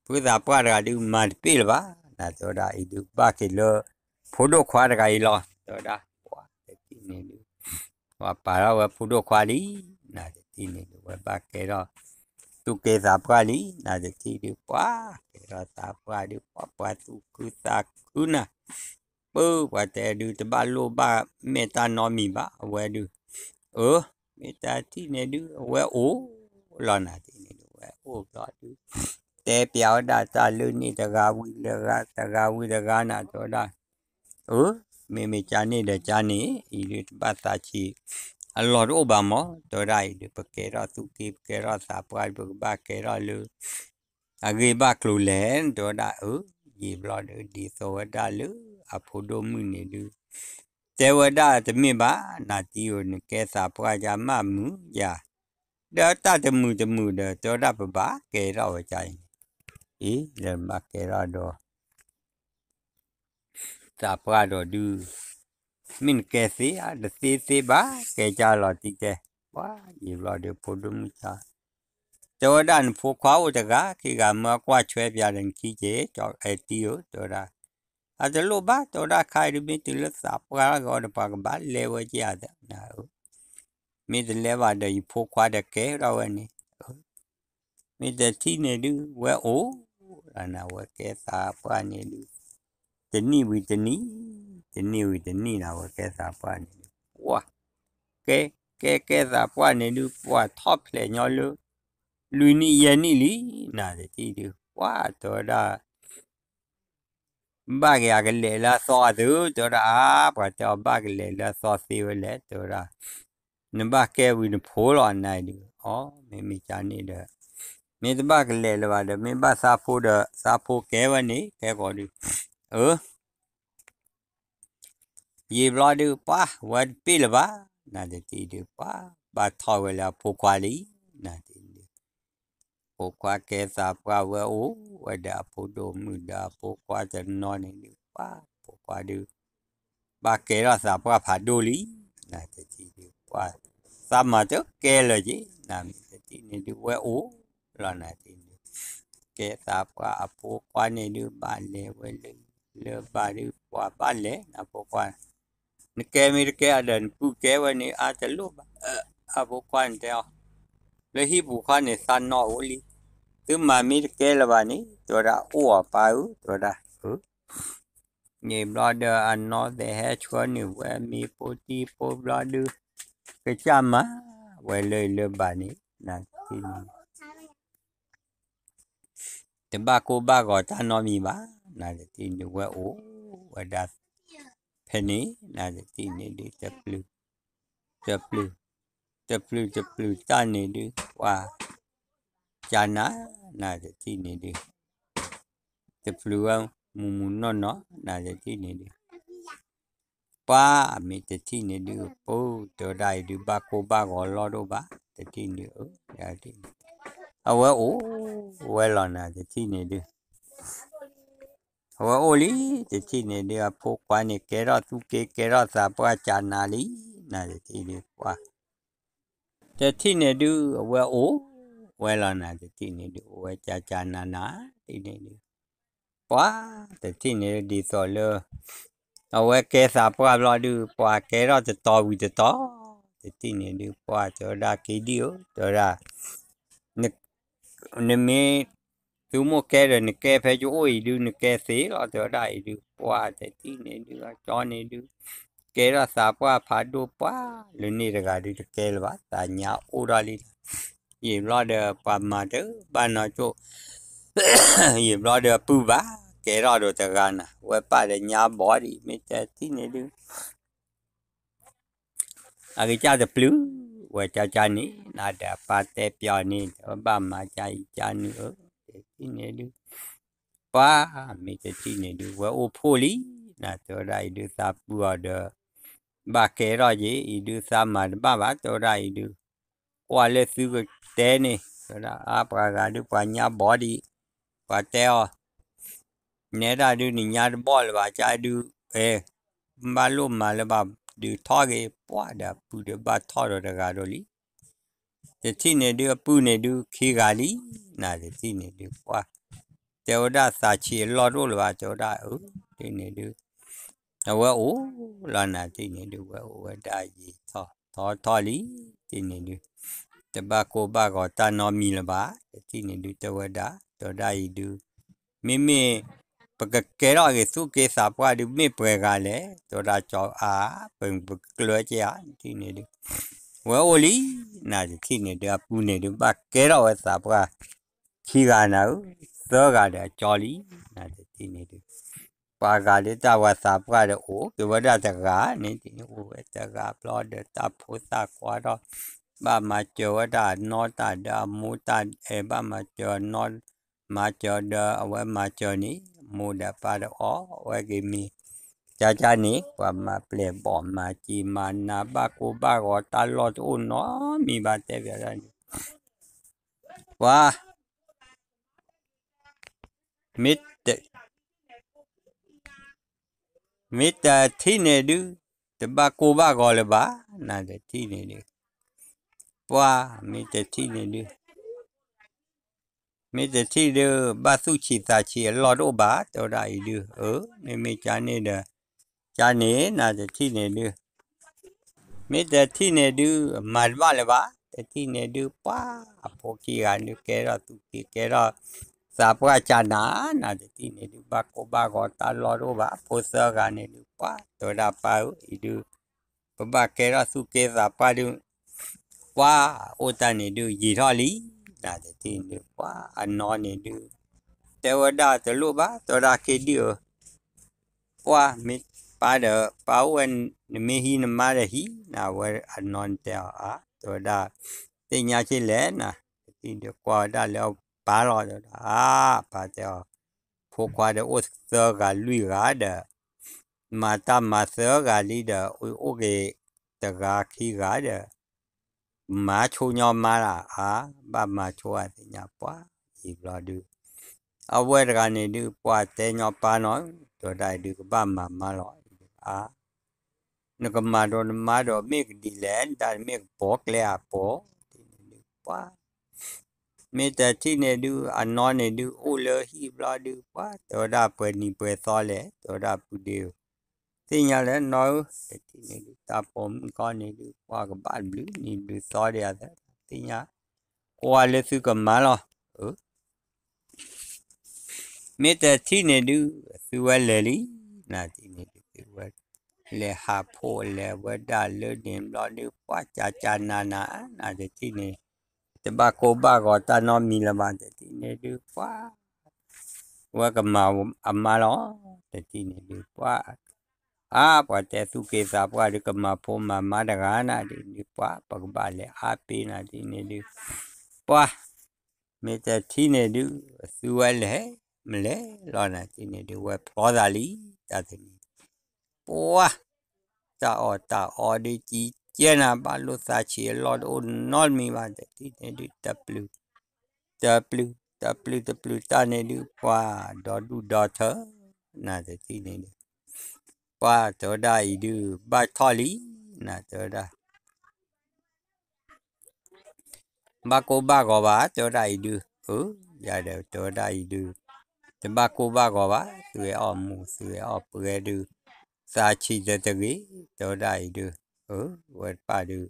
ဖုသးပှၢ်တဂၤဒုး မၤတပ့ၢ်လၢၤဘၣ် နၤတဲဝဲဒၣ်အံၤဒုး ဘၣ်က့ၤလၢ ဖိဒိၣ်ခွါတဂၤအံၤလီၤ တဲဝဲဒၣ် ပှၤတထံၣ်န့ၣ်ဒုး ပှၤပာ်ထီၣ်ဝဲဖိဒိၣ်ခွါလံ နၤတထံၣ်န့ၣ်ဒုး ဝဲဘၣ်ကဲထီၣ် သူၣ်ကဲသးပှၢ်လံ နၤတထံၣ်ဒုး ပှၤကဲထီၣ်သးပှၢ်ဒုး ပှၤပှၤသူၣ်ခုသးခုနၤ ပၢ်ပှၤတဲဒုး တဘၣ်လိၣ်ဘၣ်မဲာ်တၢ်နီတမံၤဘၣ် အဝဲဒုး အၢ မ့ၢ်တထံၣ်န့ၣ်ဒုး အဝဲအိၣ်လီၤ နၤတထံၣ်န့ၣ်ဒုး ဝဲအိၣ်ဘျီဒုး တဲပျးဝဲဒၣ်တၢ်လၢန့ၣ် တဂၤဝံၤတဂၤ တဂၤဝံၤတဂၤ နၤတဲဝဲဒၣ် အၢ မ့မ့ၢ်ကန့ၣ်ဒီးကန့ၣ် အံၤဒုးတဘၣ်သးဆံး အလီၢ်တအိၣ်ဘၣ်မး တဲဝဲဒၣ်အံၤဒုး ပကဲထီၣ်သူၣ်က့ ပကဲထီၣ်သးပှၢ် ပကဘၣ်ကဲထီၣ်လၢ အဂ့ၢ်ဘၣ်ကျိၤလဲၣ် တဲဝဲဒၣ် အၢ ယံာ်ဘျီဒုး ဒ်သိးဝဲဒၣ်လၢအဖိဒိၣ်မုၣ်န့ၣ်ဒုး တဲဝဲဒၣ်တမ့ၢ်ဘၣ် နၤတံၤဧၢ နကဲသးပှၢ်ယၤမးမုာ်ယၤ ဒီးတၢ်တမုာ်တမုာ်ဒီး တဲဝဲဒၣ်ပဘၣ်ကဲထီၣ်ဝဲဒ်အံၤန့ၣ် အံၤ လၢနဘၣ်ကဲထီၣ်ဒီး သးပှၢ်ဒီးဒုး မ့ၢ်နကဲသ့ဧါ တသ့သ့ဘၣ် ကဲကၢ်လီၤတံၢ်တဲ ပှၤယံာ်ဘျီဒီးဖိဒိၣ်မုၣ်ဆါ တဲဝဲဒၣ်နဖိခွါအိၣ်တဂၤ ခံဂၤမၢအကွၢ်ဆွဲပၠးဒီးနခံက့ၤ ကၠီအဲတံၤဧၢ တဲဝဲဒၣ် အတလိၣ်ဘၣ် တဲဝဲဒၣ်ခါအံၤဒုး မ့ၢ်တုၤလၢသးပှၢ်ဂီၢ်ဒီး ပှၤကဘၣ်လဲၤဝဲက့ၤဧါ နၤဧၢ မ့ၢ်တလဲၤဘၣ်ဒီး ယဖိခွါဒီးကဲထီၣ်ဝဲန့ၣ် မ့ၢ်တထံၣ်န့ၣ်ဒုး ဝဲအိၣ်လီၤ နၤဝဲကဲသးပှၢ်န့ၣ်ဒုး တနံၣ်ဝံၤတနံၣ် တနံၣ်ဝံၤတနံၣ် နၤဝဲကဲသးပှၢ်န့ၣ်ဒုး ပှၤ ကဲ ကဲကဲသးပှၢ်န့ၣ်ဒုး ပှၤထီၣ်ဖျဲးညီလၢ လွံၢ်နံၣ်ယဲၢ်နံၣ်လံ နၤတထံၣ်ဒုး ပှၤတဲဝဲဒၣ် ဘၣ်က့ၤအကလဲာ်လၢအသီအသု တဲဝဲဒၣ် အါ ပှၤတဲအီၤဘၣ်ကလဲာ်လၢအသီသ့ဝဲလဲၣ် တဲဝဲဒၣ် နဘၣ်ကဲဝံၤနဖိလီၤ နၤအံၤဒုး အီ မ့မ့ၢ်ကန့ၣ်ဒီး မ့ၢ်တဘၣ်ကလဲၤလၢၤဘၣ်ဒီး မ့ၢ်ဘၣ်သးဖိဒီး သးဖိကဲဝဲန့ၣ် ခဲကိာ်ဒုး, အၢ ယံာ်ဘျီဒုး ပှၢ် ဝဲတပ့ၢ်လၢၤဘၣ်, နတထံၣ်ဒုး ပှၢ် ဘၣ်ထီၣ်ဝဲလၢအဖိခွါလံ, နတထံၣ်ဒုး ဖိခွါကဲသးပှၢ်ဝဲအိၣ်ဝဲဒီးအဖိဒိၣ်မုၣ်ဒီး အဖိခွါတနီၤန့ၣ်ဒုး ပှၢ် ဖိခွါဒုး ဘၣ်ကဲထီၣ်သးပှၢ်ဖးဒိၣ်လံ, နတထံၣ်ဒုး ပှၢ် သးမၤတကဲလၢၤက့ၤ, နမ့ၢ်တထံၣ်န့ၣ်ဒုး ဝဲအိၣ်လီၤ နတထံၣ်ဒုး ကဲသးပှၢ်အဖိခွါန့ၣ်ဒုး ဘၣ်လဲၤဝဲလၢ လၢဘၣ်ဒုး ပှၢ်ဘၣ်လဲၤ နဖိခွါ နကဲမ့ၢ်တကဲအဒီး နပုၢ်ကဲဝဲန့ၣ် အါတလိၣ်ဘၣ်, အဖိခွါန့ၣ်တဲအီၤ, လၢဟံၣ်ပူၤခီန့ၣ် သးနီၢ်အိၣ်လံ, သုမၤမ့ၢ်တကဲလၢၤဘၣ်န့ၣ် တဲဝဲဒၣ် အိၣ်အီၤပၢ်ဧၢ တဲဝဲဒၣ်, န့ၣ်ဘျီဒီးအနီၢ်သဲးဟဲဆှၢန့ၢ်ဝဲမ့ၤဖိတံၢ်ဖိဘျီဒုး, ကစၢ်မၤဝဲလၢလၢဘၣ်န့ၣ် နတထံၣ်န့ၣ် တဘၣ်ကိၢ်ဘၣ်ဂီၤတၢ်နီတမံၤဘၣ်, နတထံၣ်န့ၣ်ဒုး ဝဲအိၣ်ဝဲဒၣ်ဖဲန့ၣ် နတထံၣ်န့ၣ်ဒုး တပျုၤ တပျုၤ တပျုၤတပျုၤတၢ်န့ၣ်ဒုး ပှၢ် ကနၤ နတထံၣ်န့ၣ်ဒုး တပျုၤဝဲမူၤမူၤနီၢ်နီၢ် နတထံၣ်န့ၣ်ဒုး ပှၢ် မ့ၢ်တထံၣ်န့ၣ်ဒုး ပတဲဝဲဒၣ်အံၤဒုး ဘၣ်ကိၢ်ဘၣ်ဂီၤလီၢ်တအိၣ်ဘၣ်, တထံၣ်န့ၣ်ဒုး အဝဲအိၣ်ဝဲလီၤ နတထံၣ်န့ၣ်ဒုး အဝဲအိၣ်လံ တထံၣ်န့ၣ်ဒုး အဖိခွါန့ၣ် ကဲထီၣ်သူၣ်က့ ကဲထီၣ်သးပှၢ်ကနၤလံ နတထံၣ်ဒုး ပှၢ် တထံၣ်န့ၣ်ဒုး အဝဲအိၣ်ဝဲလီၤ နတထံၣ်န့ၣ်ဒုး အိၣ်ဝဲကကနၤနၤ တထံၣ်န့ၣ်ဒုး ပှၢ် တထံၣ်န့ၣ်ဒ်သိးလၢ အဝဲကဲသးပှၢ်ဘျီဒုး ပှၢ်ကဲထီၣ်တတီၤဝံၤတတီၤ တထံၣ်န့ၣ်ဒုး ပှၢ်တဲဝဲဒၣ် က့ၤဒံၣ်ဧၢ တဲဝဲဒၣ် နမ့ၢ် သုမိၢ်ကဲဒီး နကဲဖဲယအိၣ်အံၤဒုး နကဲသ့လီၤ တဲဝဲဒၣ်အံၤဒုး ပှၢ်တထံၣ်န့ၣ်ဒုး အကၠီန့ၣ်ဒုး ကဲထီၣ်သးပှၢ်ဖးဒိၣ်ပှၢ် လၢန့ၣ်တဂၤဒုး တကဲလၢၤဘၣ် သးညါအိၣ်ထီၣ်လံ ယံာ်ဘျီဒီး ပှၤမၤတဘၣ်နီၢ်ကၠိၣ် ယံာ်ဘျီဒီးအပုၢ်ဘၣ် ကဲထီၣ်ဒီးတဂၤနၤ ဝဲပၢ်ဒီးညါဘီဒံး မ့ၢ်တထံၣ်န့ၣ်ဒုး အကစၢ်တပျုၤ ဝဲကကန့ၣ် နဒီးပၢ်တဲပျီန့ၣ် ဝဲဘၣ်မၤကါအံၤကန့ၣ်ဧၢ တထံၣ်န့ၣ်ဒုး ပှၢ် မ့ၢ်တထံၣ်န့ၣ်ဒုး ဝဲအိၣ်ဖှိၣ်လံ နတဲဝဲဒၣ်အံၤဒုး သးပုၢ်အီၤဒီး ဘၣ်ကဲထီၣ်က့ၤ အံၤဒုး သးမၤတဘၣ်ဘၣ် တဲဝဲဒၣ်အံၤဒုး ကွၢ်လၢသုကတဲန့ၣ် တဲဝဲဒၣ် အါ ပှၤဂၤဒုး ပှၤညါဘီဒံး ပှၤတဲအီၤ နဲဒၣ်ဒုး နညါတဘီလၢၤဘၣ် ကဒုး အဲ ဘၣ်လိၣ်မၤလၢၤဘၣ် ဒုးထီၣ်က့ၤ ပှၢ်ဒီးအပုၢ်ဒီးဘၣ်ထီၣ်ဒီးတဂၤဒီးလံ တထံၣ်န့ၣ်ဒုး အပုၢ်န့ၣ်ဒုး ခံဂၤလံ နတထံၣ်န့ၣ်ဒုး ပှၢ် တဲဝဲဒၣ်သးဆံးအလီၢ်တအိၣ်လၢၤဘၣ် တဲဝဲဒၣ် အၢ တထံၣ်န့ၣ်ဒုး အဝဲအိၣ်လီၤ နတထံၣ်န့ၣ်ဒုး ဝဲအိၣ်ဝဲဒၣ်ယံာ်ထီၣ်ထီထီၣ်လံ တထံၣ်န့ၣ်ဒုး တဘၣ်ကိၢ်ဘၣ်ဂီၤတၢ်နီတမံၤလၢၤဘၣ် တထံၣ်န့ၣ်ဒုး တဲဝဲဒၣ် တဲဝဲဒၣ်အံၤဒုး မ့မ့ၢ် ပကကဲထီၣ်က့ၤသူၣ်က့သးပှၢ်ဒုး မ့ၢ်ပှဲၤဂၤလဲၣ် တဲဝဲဒၣ်ကၠီအါ ပကကျၢၤက့ၤဧါ တထံၣ်န့ၣ်ဒုး ဝဲအိၣ်လံ နတထံၣ်န့ၣ်ဒုး အပုၢ်န့ၣ်ဒုး ဘၣ်ကဲထီၣ်ဝဲသးပှၢ် ခံဂၤနၤဧၢ သၢဂၤဒီးအကၠီလံ နတထံၣ်န့ၣ်ဒုး ပှၤဂၤဒုးတၢ်ဝဲသးပှၢ်ဒီး အိၣ်က့ၤဝဲဒၣ်တဂၤန့ၣ် အိၣ်ဝဲတဂၤဘျီဒီးတၢ်ဖိသၣ်ခွါထီၣ် ဘၣ်မၤစၢၤဝဲဒၣ်အနီၢ်တၢ်ဒီးအမိၢ်တၢ်အဲၣ် ဘၣ်မၤစၢၤအနီၢ် မၤစၢၤဒီးအဝဲမၤစၢၤန့ၣ် မိၢ်ဒီးပၢ်ဒီးအီၣ်ဝဲက့ၤမ့ၤ ကကန့ၣ် ပှၤမၤပျဲၢ်ဘီၣ်မၤစံးမၤနၤ ဘၣ်ကိၢ်ဘၣ်ဂီၤတၢ်လီၢ်တအိၣ်နီတမံၤဘၣ် တဲဘၣ်ဒၣ်န့ၣ် ပှၤ မ့ၢ်တ မ့ၢ်တထံၣ်န့ၣ်ဒုး တဘၣ်ကိၢ်ဘၣ်ဂီၤလၢၤဘၣ် နတထံၣ်န့ၣ်ဒုး ပှၤ မ့ၢ်တထံၣ်န့ၣ်ဒုး မ့ၢ်တထံၣ်ဒုး ဘၣ်သူၣ်ဆံးသးဆံးအလီၢ်တအိၣ်ဘၣ် တဲဝဲဒၣ်အံၤဒုး အၢ မ့မ့ၢ်ကန့ၣ်ဒီး ကန့ၣ် နတထံၣ်န့ၣ်ဒုး မ့ၢ်တထံၣ်န့ၣ်ဒုး မၤတဘၣ်လၢၤဘၣ် တထံၣ်န့ၣ်ဒုး ပှၤ အဖိခံဂၤဒုး ကဲထီၣ်သူၣ်က့ၤကဲထီၣ် သးပှၢ်ကနၤ နတထံၣ်န့ၣ်ဒုး ဘၣ်ကိၢ်ဘၣ်ဂီၤတၢ်လီၢ်တအိၣ်ဘၣ် ဖိသၢဂၤန့ၣ်ဒုး ပှၤ တဲဝဲဒၣ်ပၢ်ဧၢ အံၤဒုး ပဘၣ်ကဲထီၣ်သူၣ်က့သးပှၢ်ဒုး ပှၤ အိၣ်တၢ်န့ၣ်ဒုး ယံာ်ထီၣ်လံ နတထံၣ်န့ၣ်ဒုး ပှၤ အနီၢ်န့ၣ်ဒုး တဲဝဲဒၣ်တလိၣ်ဘၣ် တဲဝဲဒၣ်က့ၤဒုးဧၢ ပှၤ မ့ၢ်ပၢ်ဒီးပၢ်အိၣ်ဝဲ နမ့ၢ်ဟံးနမါဒီးဟံး နဝဲအနီၢ်န့ၣ်တဲအီၤ အါ တဲဝဲဒၣ် သ့ၣ်ညါက့ၤလဲၣ်န တထံၣ်ဒုး ကွၢ်ဝဲဒၣ်လၢ ပၢ်လီၤ တဲဝဲဒၣ်, အါ ပၢ်တဲအီၤ, ဖိခွါဒီးအိၣ်သၢဂၤလွံၢ်ဂၤဒီး မၤတၢ်မၤသၢဂၤလံဒီး အိၣ်က့ၤတဂၤခံဂၤဒီး မၤဆိညီမါလၢ် အါ ဘၣ်မၤဆိအသ့ၣ်ညါပှၢ်အံၤဘျီဒုး အဝဲတဂၤန့ၣ်ဒုး ပှၢ်တဲညီပၢ်နီၤ, တဲဝဲဒၣ်အံၤဒုး ကဘၣ်မၤမါလီၤ အါ နကမၤဒိးနမါဒီး မ့ၢ်ကဒ်လဲၣ် နတၢ်မ့ၢ်ကပီၤကျဲအပီၤ ဒ်န့ၣ်ဒုး ပှၢ် မ့ၢ်တထံၣ်န့ၣ်ဒုး အနီၢ်န့ၣ်ဒုး အိၣ်လၢဟံၣ်ဘျီဒုး ပှၢ် တဲဝဲဒၣ်ပှဲၤနံၤပှဲၤသီလဲၣ် တဲဝဲဒၣ်ပုၢ်ဒ့ဧၢ, သ့ၣ်ညါလၢနီၢ်ဧၢ တထံၣ်န့ၣ်ဒုး တၢ်ပိာ်မုၣ်ကီၢ်န့ၣ်ဒုး ပှၢ်ကဘၣ်ဘျုးနံၤဘျုးသီဒံးအသး သ့ၣ်ညါ ကွၢ်လၢသုကမၤလီၤ မ့ၢ်တထံၣ်န့ၣ်ဒုး သုဝဲလဲၤလံ, နတထံၣ်န့ၣ်ဒုး သုဝဲလဲၤဟးဖိးလဲၤဝဲဒၣ်လၢန့ၣ်ဘျီဒုး ပှၢ်ကကနးနး နတထံၣ်န့ၣ် တဘၣ်ကိၢ်ဘၣ်ဂီၤတၢ်နီတမံၤလၢၤဘၣ် တထံၣ်န့ၣ်ဒုး ပှၢ် ဝဲကမၤအမါလီၤ တထံၣ်န့ၣ်ဒုး ပှၢ် အါ ပှၤတဲသူၣ်က့သးပှၢ်ဒုး ကမၤဖိမၤမါတဂၤနၤဒ်န့ၣ်ဒုး ပှၢ် ပကဘၣ်လဲၤအါပ့ၤနၤဒ်န့ၣ်ဒုး ပှၢ် မ့ၢ်တထံၣ်န့ၣ်ဒုး သုဝဲလဲၤ မလဲၤလီၤနၤဒ်န့ၣ်ဒုး ဝဲဖျီသးလံ တၢ်တနံၤ ပှၢ် တၢ်အီၣ်တၢ်အီဒုးကံကဲနၤ ဘၣ်လိာ်သးဆံးအလီၢ်တအိၣ်နီတမံၤဘၣ် တထံၣ်န့ၣ်ဒုး တပျုၤ တပျုၤ တပျုၤတပျုၤတၢ်န့ၣ်ဒုး ပှၢ်ဒီဒူၣ်ဒီထၢ နတထံၣ်န့ၣ်ဒုး ပှၢ်တဲဝဲဒၣ်အံၤဒုး ဘၣ်ထီၣ်လံ နတဲဝဲဒၣ် ဘၣ်ကိၢ်ဘၣ်ဂီၤဘၣ် တဲဝဲဒၣ်အံၤဒုး အၢ ယၤဒီးတဲဝဲဒၣ်အံၤဒုး တဘၣ်ကိၢ်ဘၣ်ဂီၤဘၣ် သုဝဲအီၣ်မူး သုဝဲအီၣ်ပှဲၤဒုး သးဆံးတတဂ့ၤ တဲဝဲဒၣ်အံၤဒုး အၢ ဝဲတပၣ်ဒုး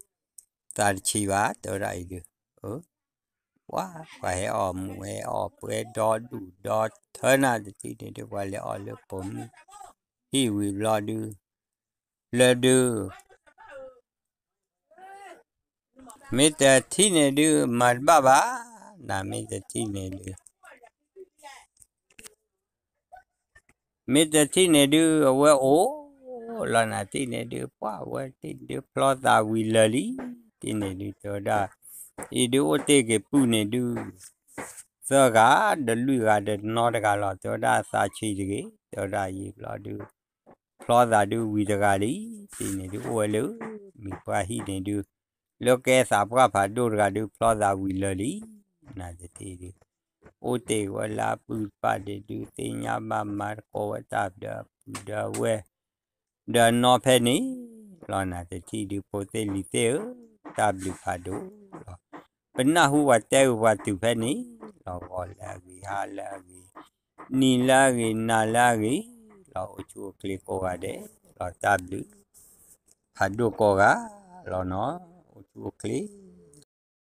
သးတဆံးဘၣ် တဲဝဲဒၣ်အံၤဒုး အၢ ပှၢ် ပှၤဟဲအီၣ်မူးဟဲအီၣ်ပှဲၤဒီဒူၣ်ဒီထၢနၤ တထံၣ်န့ၣ်ဒုး ပှၤလဲၤအီၣ်လၢပိာ်မုၣ်ဟံၣ်ဝံၤဘျီဒုး လၢဒုး မ့ၢ်တထံၣ်န့ၣ်ဒုး မၤတဘၣ်ဘၣ် နမ့ၢ်တထံၣ်န့ၣ်ဒုး မ့ၢ်တထံၣ်န့ၣ်ဒုး အဝဲအိၣ်လီၤနၤ တထံၣ်န့ၣ်ဒုး ပှၢ်ဝဲတထံၣ်ဒုး ဖျီသးဝံၤလၢာ်လံ တထံၣ်န့ၣ်ဒုး တဲဝဲဒၣ် အံၤဒုးအိၣ်တ့ၢ်က့ၤပုၢ်န့ၣ်ဒုး သၢဂၤ ဒီးလွံၢ်ဂၤဒီးနီတဂၤလီၤ တဲဝဲဒၣ်သးဆံးတဂ့ၤ တဲဝဲဒၣ်ယံာ်ဘျီဒုး ဖျီသးဒုးဝံၤတဂၤလံ တထံၣ်န့ၣ်ဒုး အိၣ်ဝဲလၢ မံၤပှၢ်ဟံၣ်န့ၣ်ဒုး လၢကဲသးပှၢ်ဖးဒိၣ်တဂၤဒုး ဖျီသးဝံၤလၢာ်လံ နတထံၣ်ဒုး အိၣ်တ့ၢ်ဝဲလၢအပုၢ်တဖၣ်န့ၣ်ဒုး သ့ၣ်ညါဘၣ်မၤသကိးဝဲတၢ်ဒီးအပုၢ်ဒီးအဝဲၢ် ဒီးအနီၢ်ဖဲန့ၣ်လီၤ နတထံၣ်ဒုး ဖိသ့ၣ်လံၤသ့ၣ်ဧၢ တၢ်ဘျုးဖးဒိၣ်လီၤ ပနၢ်ဟူပှၤတဲအုးပှၤတုၤဖဲန့ၣ်လီၤ ဂီၤလၢအဂ့ၤ ဟါလၢအဂ့ၤ နံၤလၢအဂ့ၤ နၤလၢအဂ့ၤလီၤ အိၣ်ဆူၣ်အိၣ်ချ့ကိးဂၤဒဲးလီၤ တၢ်ဘျုးဖးဒိၣ်ကိးဂၤလီၤနီၤ အိၣ်ဆူၣ်အိၣ်ချ့